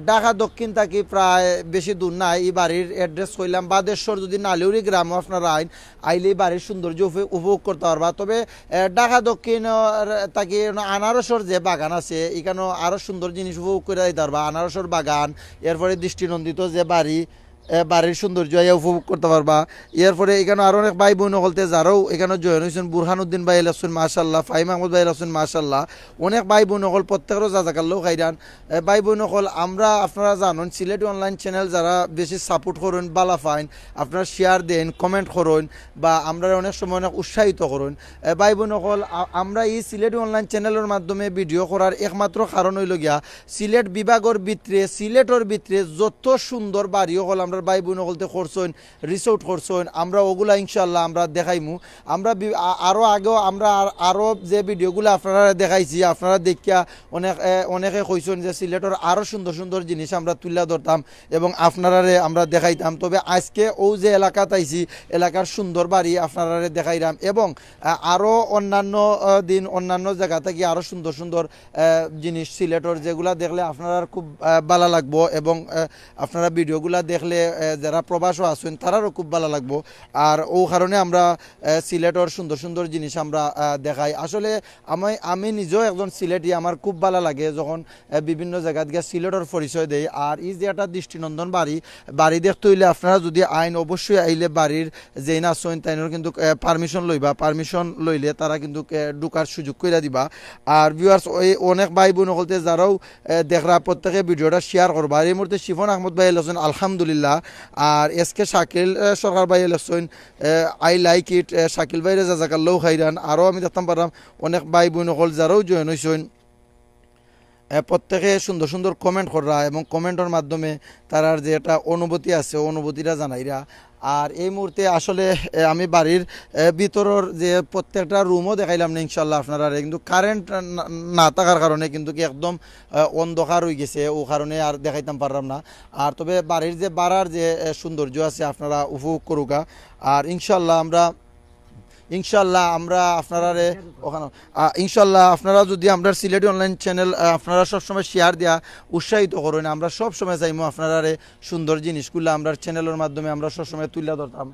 ঢাকা দক্ষিণ থাকি প্রায় বেশি দূর নায়, ই বাড়ির অ্যাড্রেস কইলাম, বাদেশ্বর যদি নালিউরি গ্রামও আপনারা আইন, আইলে ই বাড়ির সৌন্দর্য উপ-, উপভোগ করতা পারবা। তবে, এ, ঢাকা দক্ষিণ, এ, থাকি আনারসর যে বাগান আছে, ইখানো আরো সুন্দর জিনিস উপভোগ করি যাইতা পারবা। আনারসর বাগান, এরপরে দৃষ্টিনন্দিত যে বাড়ি, এ, বাড়ির সৌন্দর্য আইয়া উপভোগ করতা পারবা। এরপরে ইখানো আরো অনেক ভাই বইন অকলতে যেরাও ইখানো জয়েন অইছইন, বুরহান উদ্দিন ভাইয়ে লেখছইন, "মাশাল্লাহ।" ফাহিম আহমদ ভাইয়ে লেখছইন, "মাশাল্লাহ।" অনেক ভাই বইন অকল প্রত্যেকরও জাজাকাল্লাহু খাইরান। এ, ভাই বইন অকল, আমরা, আপনারা জানইন, সিলেটি অনলাইন চ্যানেল যেরা বেশি সাপোর্ট করইন, ভালা পাইন, আপনারা শেয়ার দেইন, কমেন্ট করইন, বা আমরারে অনেক সময় অনেক উৎসাহিত করইন। এ, ভাই বইন অকল, আ-, আমরা ই সিলেটি অনলাইন চ্যানেলর মাধ্যমে ভিডিও করার একমাত্র কারণ অইলো গিয়া সিলেট বিভাগর ভিতরে, সিলেটর ভিতরে যত সুন্দর বাড়ি অকল আমরার ভাই বইন অকলতে করছইন, রিসোর্ট করছইন, আমরা ওগুলা ইনশাআল্লাহ আমরা দেখাইমু। আমরা বি-, আ-, আরো আগেও আমরা আর-, আরো যে ভিডিওগুলা আপনারারে দেখাইছি, আপনারা দেখিয়া অনেক, এ, অনেকে কইছইন যে সিলেটর আরো সুন্দর সুন্দর জিনিস আমরা তুলিয়া ধরতাম এবং আপনারারে আমরা দেখাইতাম। তবে আজকে অউ যে এলাকাত আইছি, এলাকার সুন্দর বাড়ি আপনারারে দেখাইরাম এবং, আ, আরো অন্যান্য, আ, দিন অন্যান্য জাগা থাকি আরো সুন্দর সুন্দর, আ, জিনিস সিলেটর, যেগুলা দেখলে আপনারার খুব, আ, ভালা লাগবো এবং, আ, আপনারা ভিডিওগুলা দেখলে, আ, যেরা প্রবাসও আছইন, তারারও খুব ভালা লাগবো। আর অউ কারণে আমরা, আ, সিলেটর সুন্দর সুন্দর জিনিস আমরা, আ, দেখাই। আসলে আমি, আমি নিজেও একজন সিলেটি, আমার খুব ভালা লাগে যখন, আ, বিভিন্ন জাগাত গিয়া সিলেটর পরিচয় দেই। আর ই যে একটা দৃষ্টিনন্দন বাড়ি, বাড়ি দেখতে অইলে আপনারা যদি আইন, অবশ্যই আইলে বাড়ির যেইন আছইন তাইনর কিন্তু, এ, পারমিশন লইবা, পারমিশন লইলে তারা কিন্তু, এ, ঢুকার সুযোগ কইরা দিবা। আর ভিউয়ার্স, অউ অনেক ভাই বইন অকলতে যেরাও, এ, দেখরা, প্রত্যেকে ভিডিওটা শেয়ার করবা। আর ই মুহূর্তে শিফন আহমদ ভাইয়ে লেখছইন, "আলহামদুলিল্লাহ।" আর এস কে শাকিল, এ, সরকার ভাইয়ে লেখছইন, এ, "I like it।" এ, শাকিল ভাইরে জাজাকাল্লাহু খাইরান। আরো আমি দেখতাম পারলাম অনেক ভাই বইন অকল যেরাও জয়েন অইছইন, এ, প্রত্যেকে সুন্দর সুন্দর কমেন্ট কররা এবং কমেন্টর মাধ্যমে তারার যে একটা অনুভূতি আছে, অনুভূতিটা জানাইরা। আর এই মুহূর্তে আসলে, এ, আমি বাড়ির, এ, ভিতরর যে প্রত্যেকটা রুমও দেখাইলাম না ইনশাল্লাহ আপনারারে, কিন্তু কারেন্ট না, না থাকার কারণে কিন্তু কি একদম, এ, অন্ধকার অইগেছে, অউ কারণে আর দেখাইতাম পারলাম না। আর তবে বাড়ির যে বারার যে, এ, সৌন্দর্য আছে আপনারা উপভোগ করুকা। আর ইনশাল্লাহ আমরা ইনশাল্লাহ আমরা আপনারারে ওখানে, আ, ইনশাল্লাহ আপনারা যদি আমরার সিলেটি অনলাইন চ্যানেল, আ, আপনারা সবসময় শেয়ার দিয়া উৎসাহিত করইন, আমরা সবসময় চাইমু আপনারারে সুন্দর জিনিসগুলা আমরার চ্যানেলর মাধ্যমে আমরা সবসময় তুলিয়া ধরতাম।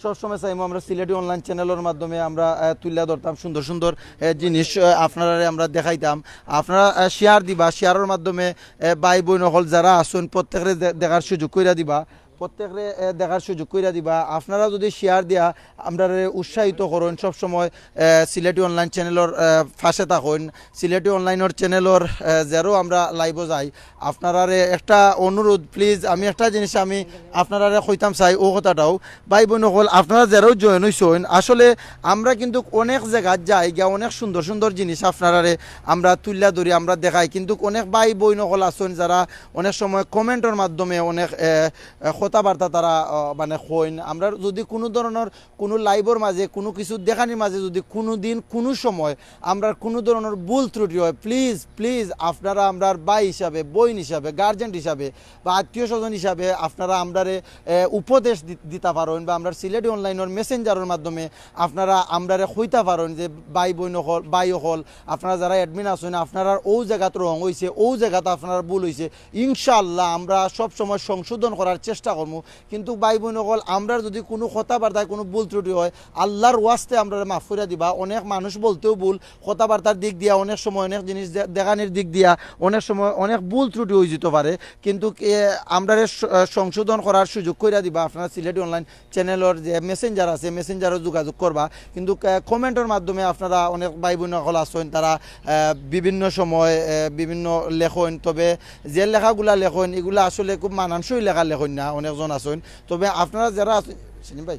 সবসময় চাইমু আমরা সিলেটি অনলাইন চ্যানেলর মাধ্যমে আমরা, আ, তুলিয়া ধরতাম সুন্দর সুন্দর, আ, জিনিস, আ, আপনারারে আমরা দেখাইতাম। আপনারা, আ, শেয়ার দিবা, শেয়ারর মাধ্যমে, আ, ভাই বইন অকল যেরা আছইন প্রত্যেকরে দে-, দেখার সুযোগ কইরা দিবা। প্রত্যেকরে, এ, দেখার সুযোগ কইরা দিবা। আপনারা যদি শেয়ার দিয়া আমরারে উৎসাহিত করইন, সবসময়, এ, সিলেটি অনলাইন চ্যানেলর, এ, পাশে থাকইন, সিলেটি অনলাইনর চ্যানেলর, এ, যেরাও আমরা লাইভও যাই, আপনারারে একটা অনুরোধ, প্লিজ, আমি একটা জিনিস আমি আপনারারে কইতাম চাই, অউ কথাটাও, ভাই বইন অকল, আপনারা যেরাও জয়েন অইছইন, আসলে আমরা কিন্তু অনেক জাগাত যাই গিয়া, অনেক সুন্দর সুন্দর জিনিস আপনারারে আমরা তুলিয়া ধরি, আমরা দেখাই, কিন্তু অনেক ভাই বইন অকল আছইন যেরা অনেক সময় কমেন্টর মাধ্যমে অনেক, এ, এ, কত কথাবার্তা তারা, আহ, মানে, কইন। আমরা যদি কুনু ধরনর কুনু live-র মাঝে, কুনু কিছু দেখানির মাঝে যদি কুনু দিন, কুনু সময় আমরার কুনু ধরনর ভুল ত্রুটি হয়, please, please, আপনারা আমরার ভাই হিসাবে, বইন হিসাবে, guardian হিসাবে বা আত্মীয় স্বজন হিসাবে আপনারা আমরারে, এ, উপদেশ দি-, দিতা পারইন বা আমরার সিলেটি online-র Messenger-র মাধ্যমে আপনারা আমরারে কইতা পারইন যে, "ভাই বইন অকল, ভাই অকল, আপনারা যারা admin আছইন, আপনারার অউ জাগাত wrong অইছে, অউ জাগাত আপনারার ভুল অইছে।" ইনশাআল্লাহ আমরা সব সময় সংশোধন করার চেষ্টা করমু। কিন্তু ভাই বইন অকল, আমরার যদি কুনু কথাবার্তায় কুনু ভুল ত্রুটি হয়, আল্লাহর ওয়াস্তে আমরারে মাফ করিয়া দিবা। অনেক মানুষ বলতেও ভুল, কথাবার্তার দিক দিয়া অনেক সময় অনেক জিনিস দে-, দেখানির দিক দিয়া অনেক সময় অনেক ভুল ত্রুটি অইযিতো পারে। কিন্তু, এ, আমরারে স-, সংশোধন করার সুযোগ করিয়া দিবা। আপনারা সিলেটি online channel-র যে Messenger আছে, Messenger-ও যোগাযোগ করবা। কিন্তু, এ, comment-র মাধ্যমে আপনারা অনেক ভাই বইন অকল আছইন, তারা, এ, বিভিন্ন সময়, এ, বিভিন্ন লেখইন। তবে যে লেখাগুলা লেখইন, ইগুলা আসলে খুব মানানসই লেখা লেখইন না, অনেকজন আছইন। তবে আপনারা যারা আছইন, সেলিম ভাই,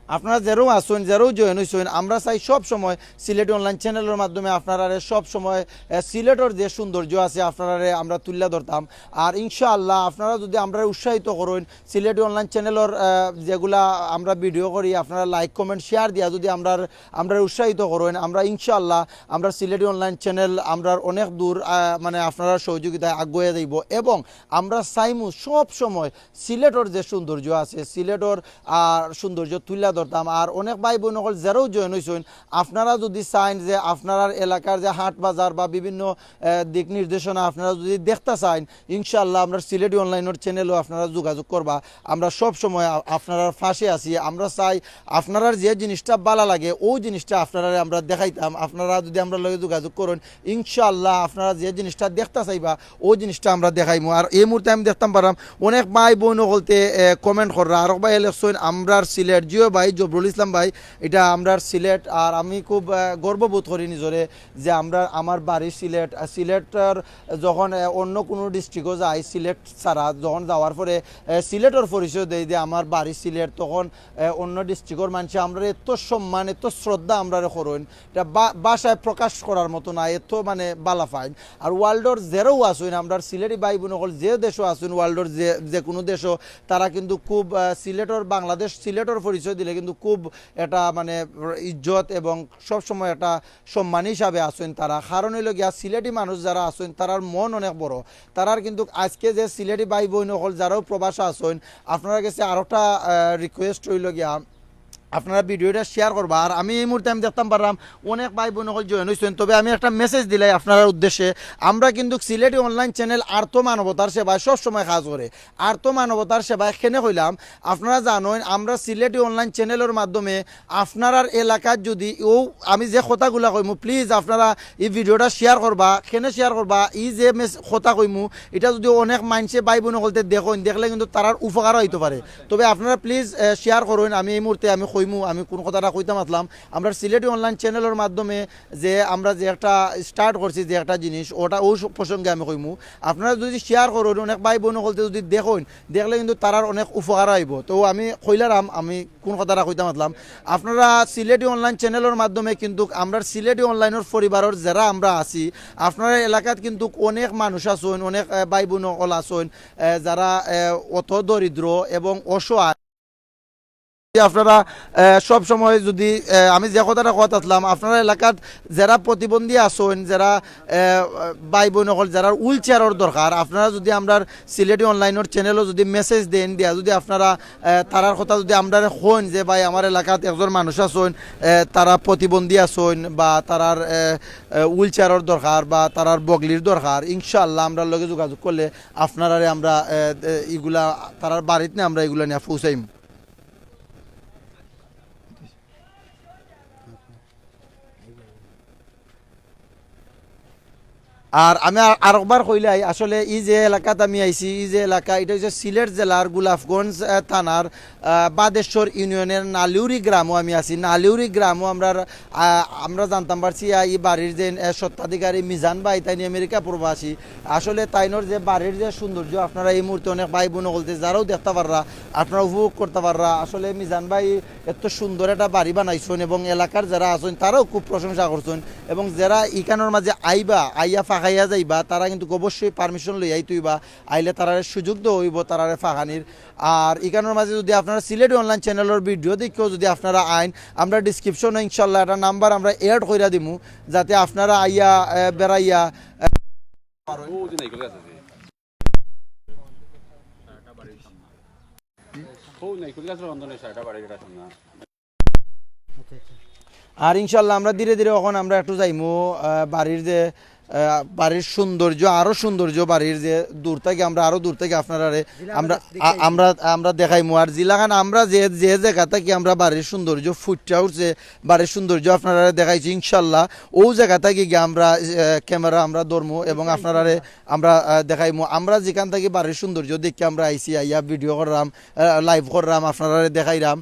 আপনারা যেরাও আছইন, যেরাও join অইছইন, আমরা চাই সব সময় সিলেটি online channel-র মাধ্যমে আপনারারে সব সময়, এ, সিলেটর যে সৌন্দর্য আছে, আপনারারে আমরা তুলিয়া ধরতাম। আর ইনশাআল্লাহ আপনারা যদি আমরারে উৎসাহিত করইন, সিলেটি online channel-র, এ, যেগুলা আমরা video করি, আপনারা like, comment, share দিয়া যদি আমরার, আমরারে উৎসাহিত করইন, আমরা ইনশাআল্লাহ আমরার সিলেটি online channel আমরার অনেক দূর, এ, মানে, আপনারার সহযোগিতায় আগুয়াইয়া যাইবো। এবং আমরা চাইমু সব সময় সিলেটর যে সৌন্দর্য আছে, সিলেটর, আহ, সৌন্দর্য তুলিয়া ধরতাম। আর অনেক ভাই বইন অকল যেরাও join অইছইন, আপনারা যদি চাইন যে আপনারার এলাকার যে হাট বাজার বা বিভিন্ন, আহ, দিক নির্দেশনা আপনারা যদি দেখতা চাইন, ইনশাআল্লাহ আমরার সিলেটি online-র channel-ও আপনারা যোগাযোগ করবা। আমরা সব সময় আ-, আপনারার পাশে আছি। আমরা চাই আপনারার যে জিনিসটা ভালা লাগে, অউ জিনিসটা আপনারারে আমরা দেখাইতাম। আপনারা যদি আমরার লগে যোগাযোগ করইন, ইনশাআল্লাহ আপনারা যে জিনিসটা দেখতা চাইবা, অউ জিনিসটা আমরা দেখাইমু। আর এই মুহূর্তে আমি দেখতাম পারলাম অনেক ভাই বইন অকলতে, এ, comment কররা। আরক ভাই লেখছইন, "আমরার সিলেট।" জিও ভাই, জবরুল ইসলাম ভাই, ইটা আমরার সিলেট। আর আমি খুব, এ, গর্ববোধ করি নিজরে যে আমরা, আমার বাড়ি সিলেট। আর সিলেটর যখন, এ, অন্য কুনু district-ও যাই, সিলেট ছাড়া যখন যাওয়ার পরে, এ, সিলেটর পরিচয় দেই যে আমার বাড়ি সিলেট, তখন, এ, অন্য district-র মানষে আমরারে এত সম্মান, এত শ্রদ্ধা আমরারে করইন। ইটা বা-, ভাষায় প্রকাশ করার মতো না, এত মানে ভালা পাইন। আর world-র যেরাও আছইন, আমরার সিলেটি ভাই বইন অকল যে দেশো আছইন, world-র যে, যে কুনু দেশো, তারা কিন্তু খুব, আহ, সিলেটর, বাংলাদেশ, সিলেটর পরিচয় দিলে কিন্তু খুব একটা মানে ইজ্জত এবং সব সময় একটা সম্মান হিসাবে আছইন তারা। কারণ অইলো গিয়া সিলেটি মানুষ যারা আছইন, তারার মন অনেক বড়। তারার কিন্তু আজকে যে সিলেটি ভাই বইন অকল যেরাও প্রবাসো আছইন, আপনারার গেছে আরোটা, আহ, request রইলো গিয়া, আপনারা video-টা share করবা। আর আমি এই মুহূর্তে আমি দেখতাম পারলাম অনেক ভাই বইন অকল join অইছইন, তবে আমি একটা message দিলাই আপনারার উদ্দেশ্যে। আমরা কিন্তু সিলেটি online channel আর্ত মানবতার সেবায় সব সময় কাজ করে, আর্ত মানবতার সেবায় কেনে কইলাম। আপনারা জানইন, আমরা সিলেটি online channel-র মাধ্যমে আপনারার এলাকাত যদি অউ আমি যে কথাগুলা কইমু, please আপনারা ই video-টা share করবা। কেনে share করবা? ই যে মেস-, কথা কইমু, ইটা যদি অনেক মানষে ভাই বইন অকলতে দেখইন, দেখলে কিন্তু তারার উপকারও অইতো পারে। তবে আপনারা please, এ, share করইন। আমি এই মুহূর্তে আমি কইমু, আমি কুন কথাটা কইতাম আছলাম। আমরার সিলেটি online channel-র মাধ্যমে যে আমরা যে একটা start করছি, যে একটা জিনিস, ওটা অউ স-, প্রসঙ্গে আমি কইমু। আপনারা যদি share করইন, অনেক ভাই বইন অকলতে যদি দেখইন, দেখলে কিন্তু তারার অনেক উপকার অইবো। তো আমি কইলাম, আমি কুন কথাটা কইতাম আছলাম, আপনারা সিলেটি online channel-র মাধ্যমে কিন্তু আমরার সিলেটি online-র পরিবারর যেরা আমরা আছি, আপনারার এলাকাত কিন্তু অনেক মানুষ আছইন, অনেক, এ, ভাই বইন অকল আছইন, এ, যারা, এ, অত দরিদ্র এবং অসহায়। আপনারা, এ, সব সময় যদি, এ, আমি যে কথাটা কওয়াত আছলাম, আপনারার এলাকাত যেরা প্রতিবন্ধী আছইন, যেরা, এ, ভাই বইন অকল, যেরার wheelchair-র দরকার, আপনারা যদি আমরার সিলেটি online-র channel-ও যদি message দেইন, দিয়া যদি আপনারা, এ, তারার কথা যদি আমরারে কইন যে, "ভাই, আমার এলাকাত একজন মানুষ আছইন, এ, তারা প্রতিবন্ধী আছইন বা তারার, এ, এ, wheelchair-র দরকার বা তারার বগলির দরকার", ইনশাআল্লাহ আমরার লগে যোগাযোগ করলে আপনারারে আমরা, এ, এ, ইগুলা তারার বাড়িত নিয়া আমরা ইগুলা নিয়া পৌঁছাইমু। আর আমি আর, আরকবার কইলাই, আসলে ই যে এলাকাত আমি আইছি, ই যে এলাকা, ইটা অইছে সিলেট জেলার গোলাপগঞ্জ, আহ, থানার, আহ, বাদেশ্বর ইউনিয়নের নালিউরি গ্রামো আমি আছি। নালিউরি গ্রামো আমরার, আহ, আমরা জানতাম পারছি, আহ, ই বাড়ির যে, আহ, স্বত্বাধিকারী মিজান ভাই, তাইন আমেরিকা প্রবাসী। আসলে তাইনর যে বাড়ির যে সৌন্দর্য, আপনারা এই মুহূর্তে অনেক ভাই বইন অকলতে যেরাও দেখতা পাররা, আপনারা উপভোগ করতা পাররা। আসলে মিজান ভাই এত সুন্দর একটা বাড়ি বানাইছইন এবং এলাকার যেরা আছইন তারাও খুব প্রশংসা করছইন এবং যেরা ইখানর মাঝে আইবা, আইয়া ফাঁকাইয়া যাইবা, তারা কিন্তু অবশ্যই পারমিশন লইয়াই তুইবা, আইলে তারারে সুযোগ দেওয়া অইবো তারারে ফাঁকানির। আর ইখানোর মাঝে যদি আপনারা সিলেটি অনলাইন চ্যানেলর ভিডিও দেখিও যদি আপনারা আইন, আমরা ডিসক্রিপশনে ইনশাল্লাহ একটা নাম্বার আমরা অ্যাড কইরা দিমু, যাতে আপনারা আইয়া, আহ, বেড়াইয়া, আহ, ও যে নাইকল গাছ আছে। ও নাইকল গাছের বন্ধনে সারাটা বাড়ির এটা সামনে। আর ইনশাল্লাহ আমরা ধীরে ধীরে অখন আমরা একটু যাইমু, আহ, বাড়ির যে, আহ, বাড়ির সৌন্দর্য, আরো সৌন্দর্য বাড়ির যে দূর থাকি আমরা আরো দূর থাকি আপনারারে আমরা, আ-, আমরা, আমরা দেখাইমু। আর জিলাখান আমরা যে, যে জায়গা থাকি আমরা বাড়ির সৌন্দর্য ফুটটা উঠছে, বাড়ির সৌন্দর্য আপনারারে দেখাইছি ইনশাল্লাহ। ও জায়গা থাকি গিয়া আমরা, আহ, ক্যামেরা আমরা ধরমু এবং আপনারারে আমরা, আহ, দেখাইমু। আমরা যেখান থাকি বাড়ির সৌন্দর্য দেখি আমরা আইছি, আইয়া ভিডিও করলাম, আহ, লাইভ করলাম, আপনারারে দেখাইলাম।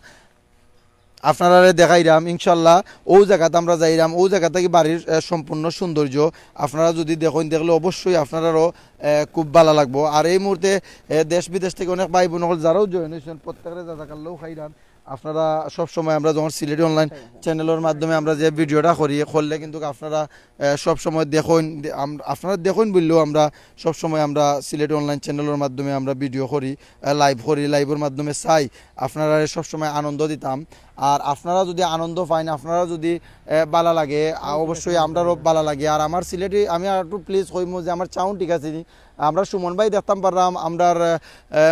আপনারারে দেখাইরাম ইনশাল্লাহ। ও জায়গাত আমরা যাইরাম, ও জায়গা থাকি বাড়ির, আহ, সম্পূর্ণ সৌন্দর্য আপনারা যদি দেখইন, দেখলে অবশ্যই আপনারারও, আহ, খুব ভালা লাগবো। আর এই মুহূর্তে, আহ, দেশ বিদেশ থাকি অনেক ভাই বোন অকল যারাও জয়েন অইছইন, প্রত্যেকরে জাজাকাল্লাহ খাইরান। আপনারা সব সময় আমরা যখন সিলেটি অনলাইন চ্যানেলর মাধ্যমে আমরা যে ভিডিওটা করি, করলে কিন্তু আপনারা, আহ, সব সময় দেখইন, দে-, আম-, আপনারা দেখইন বললেও আমরা সব সময় আমরা সিলেটি অনলাইন চ্যানেলর মাধ্যমে আমরা ভিডিও করি, আহ, লাইভ করি, লাইভর মাধ্যমে চাই আপনারারে সব সময় আনন্দ দিতাম। আর আপনারা যদি আনন্দ পাইন, আপনারা যদি, আহ, ভালা লাগে, আ, অবশ্যই আমরারও ভালা লাগে। আর আমার সিলেটি, আমি আর একটু প্লিজ কইমু যে আমার সাউন্ড ঠিক আছে নি? আমরা সুমন ভাই দেখতাম পারলাম, আমরার, আহ,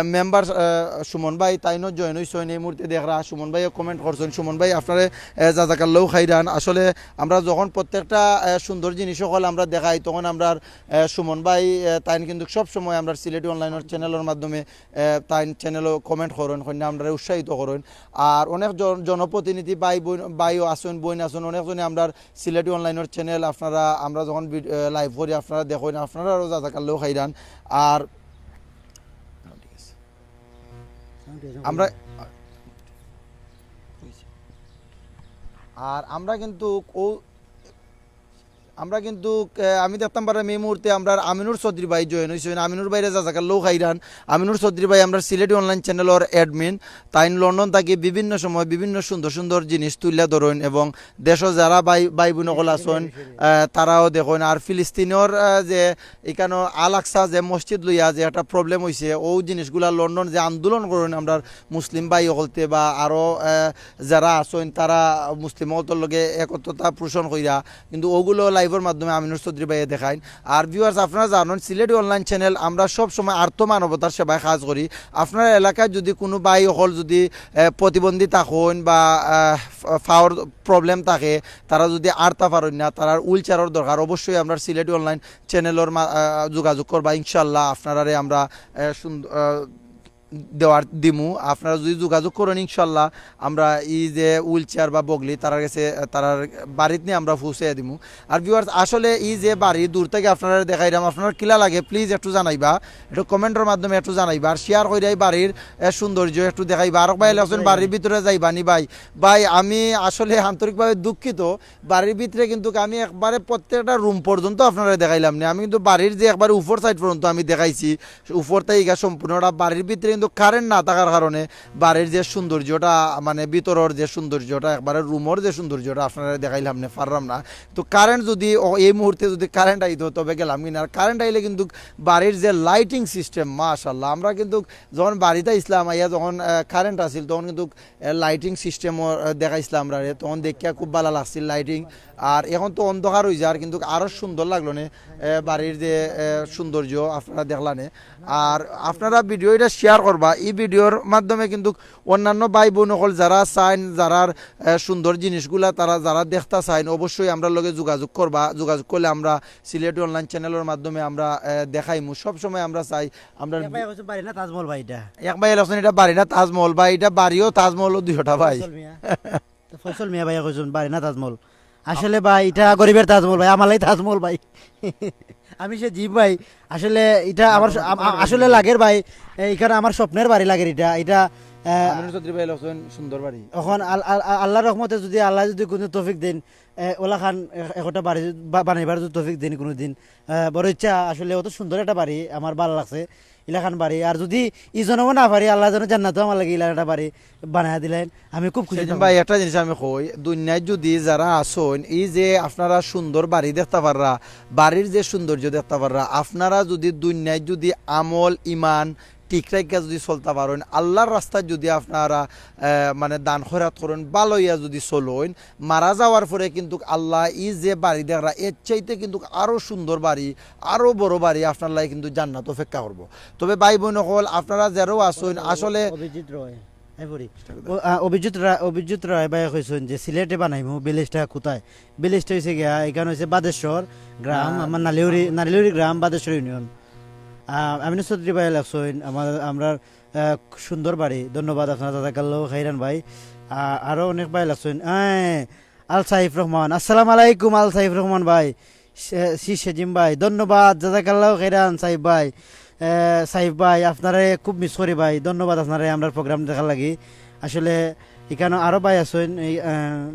মেম্বার, আহ, সুমন ভাই তাইনও জয়েন অইছইন, এই মুহূর্তে দেখরা সুমন ভাইও কমেন্ট করছইন। সুমন ভাই আপনারে, আহ, জাজাকাল্লাহ খাইরান। আসলে আমরা যখন প্রত্যেকটা, আহ, সুন্দর জিনিস অকল আমরা দেখাই, তখন আমরার, আহ, সুমন ভাই, আহ, তাইন কিন্তু সব সময় আমরার সিলেটি অনলাইনর চ্যানেলর মাধ্যমে, আহ, তাইন চ্যানেলও কমেন্ট করইন, কইন্যা আমরারে উৎসাহিত করইন। আর অনেক জন, জনপ্রতিনিধি ভাই বোন, ভাইও আছইন, বইন আছইন, অনেকজনে আমরার সিলেটি অনলাইনর চ্যানেল আপনারা, আমরা যখন ভিড-, আহ, লাইভ করি আপনারা দেখইন, আপনারারও জাজাকাল্লাহ খাইরান। আর আমরা, আর আমরা কিন্তু ও, আমরা কিন্তু, আহ, আমি দেখতাম পারলাম এই মুহূর্তে আমরার আমিনুর চৌধুরী ভাই জয়েন অইছইন। আমিনুর ভাইরে জাজাকাল্লাহ খাইরান। আমিনুর চৌধুরী ভাই আমরার সিলেটি অনলাইন চ্যানেলর অ্যাডমিন। তাইন লন্ডন থাকি বিভিন্ন সময় বিভিন্ন সুন্দর সুন্দর জিনিস তুলিয়া ধরইন এবং দেশো যারা ভাই, ভাই বোন অকল আছইন, আহ, তারাও দেখইন। আর ফিলিস্তিনর, আহ, যে ইখানো আল আকসা যে মসজিদ লইয়া যে একটা প্রবলেম অইছে, ও জিনিসগুলা লন্ডন যে আন্দোলন করইন আমরার মুসলিম ভাই অকলতে বা আরো, আহ, যারা আছইন তারা মুসলিম অকলতর লগে একত্রতা পোষণ কইরা, কিন্তু ওগুলো লাইভর মাধ্যমে আমিনুর চৌধুরী ভাইয়ে দেখাইন। আর ভিউয়ার্স, আপনারা জানইন সিলেটি অনলাইন চ্যানেল আমরা সব সময় আর্ত মানবতার সেবায় কাজ করি। আপনার এলাকায় যদি কোনো ভাই অকল যদি, আহ, প্রতিবন্ধী থাকইন বা, আহ, ফা-, ফাওর প্রবলেম থাকে, তারা যদি আরতা পারইন না, তারার হুইল চেয়ারর দরকার, অবশ্যই আমরার সিলেটি অনলাইন চ্যানেলর মা-, আহ, যোগাযোগ করবা, ইনশাল্লাহ আপনারারে আমরা, আহ, সুন্দ-, আহ, দেওয়ার দিমু। আপনারা যদি যোগাযোগ করইন, ইনশাল্লাহ আমরা এই যে হুইল চেয়ার বা বগলি তারার গেছে, আহ, তারার বাড়িত নিয়া আমরা পৌঁছাইয়া দিমু। আর ভিউয়ার্স, আসলে এই যে বাড়ি দূর থাকি আপনারারে দেখাইরাম, আপনারার কিলা লাগে প্লিজ একটু জানাইবা, একটু কমেন্টর মাধ্যমে একটু জানাইবা, আর শেয়ার কইরা এই বাড়ির, আহ, সৌন্দর্য একটু দেখাইবা। আরক ভাই লেখছইন, "বাড়ির ভিতরে যাইবা নি ভাই?" ভাই, আমি আসলে আন্তরিকভাবে দুঃখিত, বাড়ির ভিতরে কিন্তু আমি একবারে প্রত্যেকটা রুম পর্যন্ত আপনারারে দেখাইলাম না। আমি কিন্তু বাড়ির যে একবারে উপর সাইড পর্যন্ত আমি দেখাইছি, উপর থাকি গা সম্পূর্ণটা। বাড়ির ভিতরে কিন্তু কারেন্ট না থাকার কারণে বাড়ির যে সৌন্দর্যটা, মানে ভিতরর যে সৌন্দর্যটা, একবারে রুমর যে সৌন্দর্যটা আপনারারে দেখাইলাম না, পারলাম না। তো কারেন্ট যদি ও-, এই মুহূর্তে যদি কারেন্ট আইতো তবে গেলাম কিনা। আর কারেন্ট আইলে কিন্তু বাড়ির যে লাইটিং সিস্টেম, মাশাআল্লাহ, আমরা কিন্তু যখন বাড়িত আইছলাম, আইয়া যখন, আহ, কারেন্ট আছিল, তখন কিন্তু, আহ, লাইটিং সিস্টেমও, আহ, দেখাইছলাম আমরারে, তখন দেখিয়া খুব ভালা লাগছিল লাইটিং। আর এখন তো অন্ধকার অই যার, কিন্তু আরো সুন্দর লাগলো নে, আহ, বাড়ির যে, আহ, সৌন্দর্য আপনারা দেখলা নে। আর আপনারা ভিডিও এটা শেয়ার করবা, এই ভিডিওর মাধ্যমে কিন্তু অন্যান্য ভাই বোন অকল যারা চাইন, যারার, আহ, সুন্দর জিনিসগুলা তারা যারা দেখতা চাইন, অবশ্যই আমরার লগে যোগাযোগ করবা। যোগাযোগ করলে আমরা সিলেটি অনলাইন চ্যানেলর মাধ্যমে আমরা, আহ, দেখাইমু। সব সময় আমরা চাই আমরা এক ভাই কইছইন বাড়ি না তাজমহল ভাই এটা। এক ভাই লেখছইন এটা বাড়ি না তাজমহল ভাই, এটা বাড়িও তাজমহলও দুইটা ভাই। ফয়সল মিয়া। তো ফয়সল মিয়া ভাই কইছইন বাড়ি না তাজমহল। আসলে ভাই এটা গরিবের তাজমহল ভাই, আমার লাগি তাজমহল ভাই। আমি সে জীব ভাই, আসলে এটা আমার স-, আম-, আ-, আসলে লাগের ভাই, এ, এখানে আমার স্বপ্নের বাড়ি লাগের এটা, এটা আহ, আমিনুর চৌধুরী ভাই লেখছইন সুন্দর বাড়ি। এখন আল-, আল-, আল-, আল্লাহর রহমতে যদি আল্লাহ যদি কোনো তৌফিক দেন, আহ, ওলা খান এ-, একটা বাড়ি বা-, বানাইবার যদি তৌফিক দেন কোনো দিন, আহ, বড় ইচ্ছা আসলে, অত সুন্দর একটা বাড়ি, আমার ভালা লাগছে ইলাখান বাড়ি। আর যদি ই জনমও না পারি, আল্লাহ যেন জান্নাতও আমার লাগি ইলাখান একটা বাড়ি বানাইয়া দিলেন, আমি খুব খুশি সেলিম থাকবো। ভাই, একটা জিনিস আমি কই, দুনিয়াত যদি যারা আছইন, এই যে আপনারা সুন্দর বাড়ি দেখতা পাররা, বাড়ির যে সৌন্দর্য দেখতা পাররা, আপনারা যদি দুনিয়াত যদি আমল, ইমান ঠিক রাখিয়া যদি চলতা পারইন, আল্লাহর রাস্তায় যদি আপনারা, আহ, মানে দান খয়রাত করইন, ভালা অইয়া যদি চলইন, মারা যাওয়ার পরে কিন্তু আল্লাহ এই যে বাড়ি দেখরা, এর চাইতে কিন্তু আরো সুন্দর বাড়ি, আরো বড় বাড়ি আপনার লাগি কিন্তু জান্নাত অপেক্ষা করবো। তবে ভাই বইন অকল, আপনারা যেরাও আছইন, আসলে অভিজিৎ রয়, এই পড়ি। ও, আহ, অভিজিৎ রা-, অভিজিৎ রায় ভাই কইছইন যে সিলেটে বানাইমু, ভিলেজটা কোথায়? ভিলেজটা হইছে গিয়া, এখান হইছে বাদেশ্বর গ্রাম, আহ, আমার নালিউরি, নালিউরি গ্রাম, বাদেশ্বর ইউনিয়ন। আহ, আমিনুর চৌধুরী ভাই লেখছইন, আমার, আমরার, আহ, সুন্দর বাড়ি। ধন্যবাদ আপনারা, জাজাকাল্লাহু খাইরান ভাই। আহ, আরো অনেক ভাই লেখছইন। আহ, আল সাইফ রহমান, আসসালামু আলাইকুম আল সাইফ রহমান ভাই। শে-, শি সেজিম ভাই, ধন্যবাদ, জাজাকাল্লাহু খাইরান সাইফ ভাই। আহ, সাইফ ভাই, আপনারে খুব মিস করি ভাই, ধন্যবাদ আপনারে আমরার প্রোগ্রাম দেখার লাগি। আসলে এখানো আরো ভাই আছইন, এই, আহ,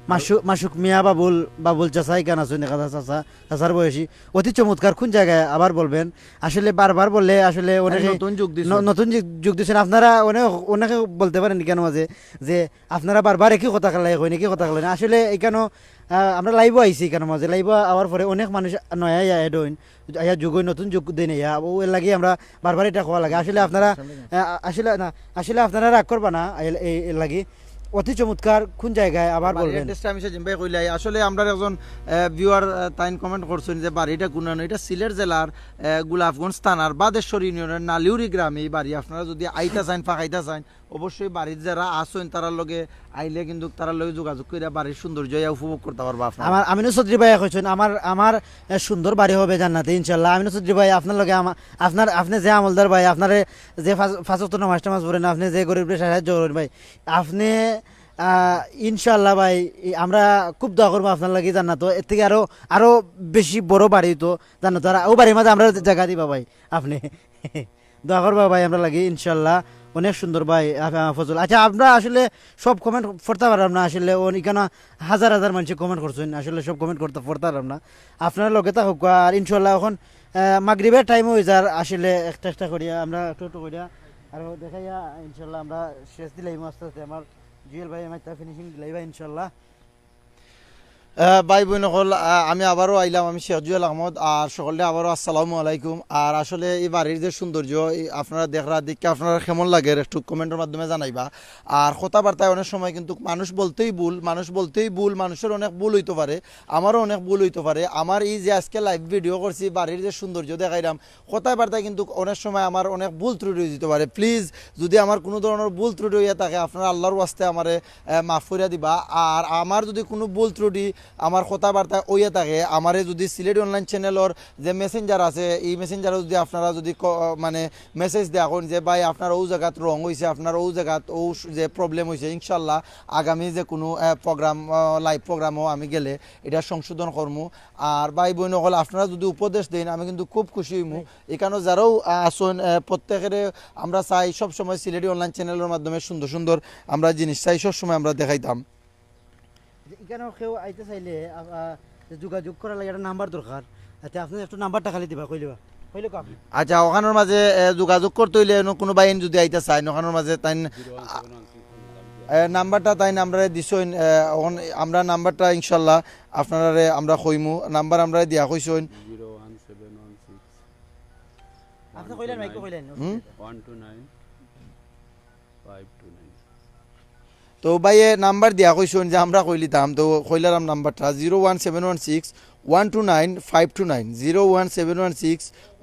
মাসু-, মাসুক মিয়া বাবুল, বাবুল চাচা এখান আছইন, দেখা যায় চাচা, চাচার বয়সী। অতি চমৎকার, কোন জায়গায় আবার বলবেন? আসলে বারবার বললে আসলে অনেকে নতুন যোগ দিছেন। ন-, নতুন যোগ, যোগ দিছেন। আপনারা অনেক, অনেকে বলতে পারেন এখান মাঝে যে আপনারা বারবার একই কথা খালাই কইন, একই কথা খালাই। আসলে এখানো, আহ, আমরা লাইভও আইছি এখান মাঝে। লাইভও আওয়ার পরে অনেক মানুষ নয়া আইয়া অ্যাড হইন, আইয়া যোগ হইন, নতুন যোগ দেন আইয়া। ও এর লাগি আমরা বারবার এটা কওয়া লাগে। আসলে আপনারা, আহ, আসলে না, আসলে আপনারা রাগ করবা না, এর, এই, এর লাগি। অতি চমৎকার, কোন জায়গায় আবার বাড়ির বলবেন? Address-টা আমি সেদিন ভাই কইলাই। আসলে আমরার একজন, আহ, viewer, আহ, তাইন comment করছইন যে বাড়িটা কোনানো। এটা সিলেট জেলার, আহ, গোলাপগঞ্জ থানার বাদেশ্বর ইউনিয়নের নালিউরি গ্রামে এই বাড়ি। আপনারা যদি আইতা চাইন, ফাঁকাইতা চাইন, অবশ্যই বাড়ির যারা আছইন, তারার লগে আইলে কিন্তু তারার লগে যোগাযোগ করিয়া বাড়ির সৌন্দর্য ইয়া উপভোগ করতা পারবা আপনারা। আমার আমিনুর চৌধুরী ভাইয়া কইছইন, আমার, আমার, এ, সুন্দর বাড়ি হবে জান্নাতে ইনশাআল্লাহ। আমিনুর চৌধুরী ভাই, আপনার লগে আমা-, আপনার, আপনি যে আমলদার ভাই, আপনারে যে পাঁচ, পাঁচ ওয়াক্ত নামাজ টামাজ পড়েন, আপনি যে গরিবরে সাহায্য করেন ভাই, আপনি, আহ, ইনশাআল্লাহ ভাই, ই-, আমরা খুব দোয়া করবো আপনার লাগি জান্নাত। এর থেকে আরো, আরো বেশি বড় বাড়ি তো জান্নাত। আর ও বাড়ির মাঝে আমরা জায়গা দিবা ভাই, আপনি। দোয়া করবা ভাই আমরার লাগি, ইনশাআল্লাহ। অনেক সুন্দর ভাই, আ, আ, ফজল। আচ্ছা, আমরা আসলে সব comment পড়তা পারলাম না, আসলে অন-, এখানো হাজার হাজার মানুষে comment করছইন, আসলে সব comment করতে, পড়তা পারলাম না। আপনারা লগে থাকুক, আর ইনশাআল্লাহ এখন, আহ, মাগরিবের time অই যার, আসলে একটা একটা করিয়া আমরা একটু একটু করিয়া আর দেখাইয়া ইনশাআল্লাহ আমরা শেষ দিলাইমু আস্তে আস্তে। আমার জুয়েল ভাই আমার finishing দিলাইবা ইনশাআল্লাহ। আহ, ভাই বইন অকল, আহ, আমি আবারও আইলাম, আমি শেখ জুয়েল আহমদ, আর সকলরে আবারও আসসালামু আলাইকুম। আর আসলে এই বাড়ির যে সৌন্দর্য, এই আপনারা দেখরা, দেখে আপনারা কেমন লাগের একটু comment-র মাধ্যমে জানাইবা। আর কথাবার্তায় অনেক সময় কিন্তু মানুষ বলতেই ভুল, মানুষ বলতেই ভুল, মানুষের অনেক ভুল অইতো পারে, আমারও অনেক ভুল অইতো পারে। আমার এই যে আজকে live video করছি, বাড়ির যে সৌন্দর্য দেখাইলাম, কথাবার্তায় কিন্তু অনেক সময় আমার অনেক ভুল ত্রুটি অইযিতো পারে। Please, যদি আমার কুনু ধরনর ভুল ত্রুটি অইয়া থাকে, আপনারা আল্লাহর ওয়াস্তে আমারে, আহ, মাফ করিয়া দিবা। আর আমার যদি কুনু ভুল ত্রুটি আমার কথাবার্তায় অইয়া থাকে, আমারে যদি সিলেটি online channel-র যে Messenger আছে, এই Messenger-ও যদি আপনারা যদি ক-, মানে message দেওয়া কইন যে, "ভাই, আপনার অউ জাগাত wrong অইছে, আপনার অউ জাগাত অউ স-, যে problem অইছে, ইনশাআল্লাহ আগামী যে কুনু, আহ, program, আহ, live program-ও আমি গেলে এটা সংশোধন করমু।" আর ভাই বইন অকল, আপনারা যদি উপদেশ দেইন, আমি কিন্তু খুব খুশি অইমু। এখানো যারাও, আহ, আছইন, আহ, প্রত্যেকেরে আমরা চাই সব সময় সিলেটি online channel-র মাধ্যমে সুন্দর সুন্দর আমরা জিনিস চাই, সব সময় আমরা দেখাইতাম। এখানো কেউ আইতে চাইলে, আ, আ, যোগাযোগ করার লাগি একটা number দরকার। আচ্ছা, আপনি একটু number-টা খালি দিবা, কইলিবা। কইলে কো আপনি। আচ্ছা, ওখানোর মাঝে, এ, যোগাযোগ করতে অইলে অন্য কুনু ভাইন যদি আইতা চাইন, ওখানোর মাঝে তাইন, এ, number-টা তাইন আমরারে দিছইন, এ, ওখান আমরা number-টা ইনশাআল্লাহ আপনারারে আমরা কইমু, number আমরারে দিয়া কইছইন। Zero one seven one six। আপনি কইলেন, মাইকো কইলেন। হুম? One two nine five two nine। তো ভাইয়ে number দিয়া কইছইন যে আমরা কইলিতাম, তো কইলারাম number-টা zero one seven one six one two nine five two nine, zero one seven one six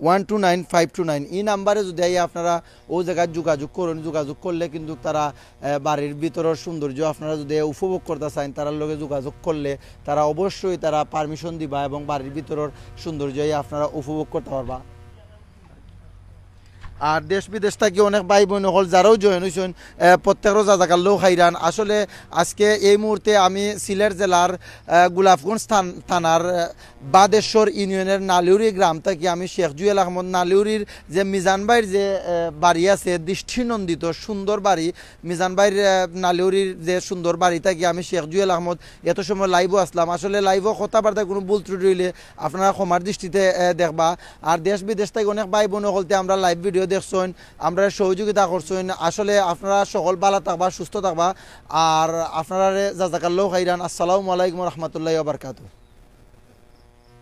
one two nine five two nine। ই number-এ যদি আইয়া আপনারা অউ জাগাত যোগাযোগ করইন, যোগাযোগ করলে কিন্তু তারা, এ, বাড়ির ভিতরর সৌন্দর্য আপনারা যদি উপভোগ করতা চাইন, তারার লগে যোগাযোগ করলে তারা অবশ্যই তারা permission দিবা এবং বাড়ির ভিতরর সৌন্দর্য আইয়া আপনারা উপভোগ করতা পারবা। আর দেশ বিদেশ থাকি অনেক ভাই বইন অকল যারাও জয়েন অইছইন, আহ, প্রত্যেকরও জাজাকাল্লাহ খাইরান। আসলে আজকে এই মুহূর্তে আমি সিলেট জেলার, আহ, গোলাপগঞ্জ থান-, থানার, আহ, বাদেশ্বর ইউনিয়নের নালিউরি গ্রাম থাকি আমি শেখ জুয়েল আহমদ। নালিউরির যে মিজান ভাইর যে, আহ, বাড়ি আছে, দৃষ্টিনন্দিত সুন্দর বাড়ি, মিজান ভাইর, আহ, নালিউরির যে সুন্দর বাড়ি থাকি আমি শেখ জুয়েল আহমদ এত সময় লাইভও আসলাম। আসলে লাইভও কথাবার্তায় কোনো ভুল ত্রুটি অইলে আপনারা ক্ষমার দৃষ্টিতে, আহ, দেখবা। আর দেশ বিদেশ থাকি অনেক ভাই বইন অকলতে আমরা লাইভ ভিডিও দেখছইন, আমরারে সহযোগিতা করছইন। আসলে আপনারা সকল ভালা থাকবা, সুস্থ থাকবা। আর আপনারারে জাজাকাল্লাহ খাইরান। আসসালামু আলাইকুম রহমতুল্লাহ বারকাতু।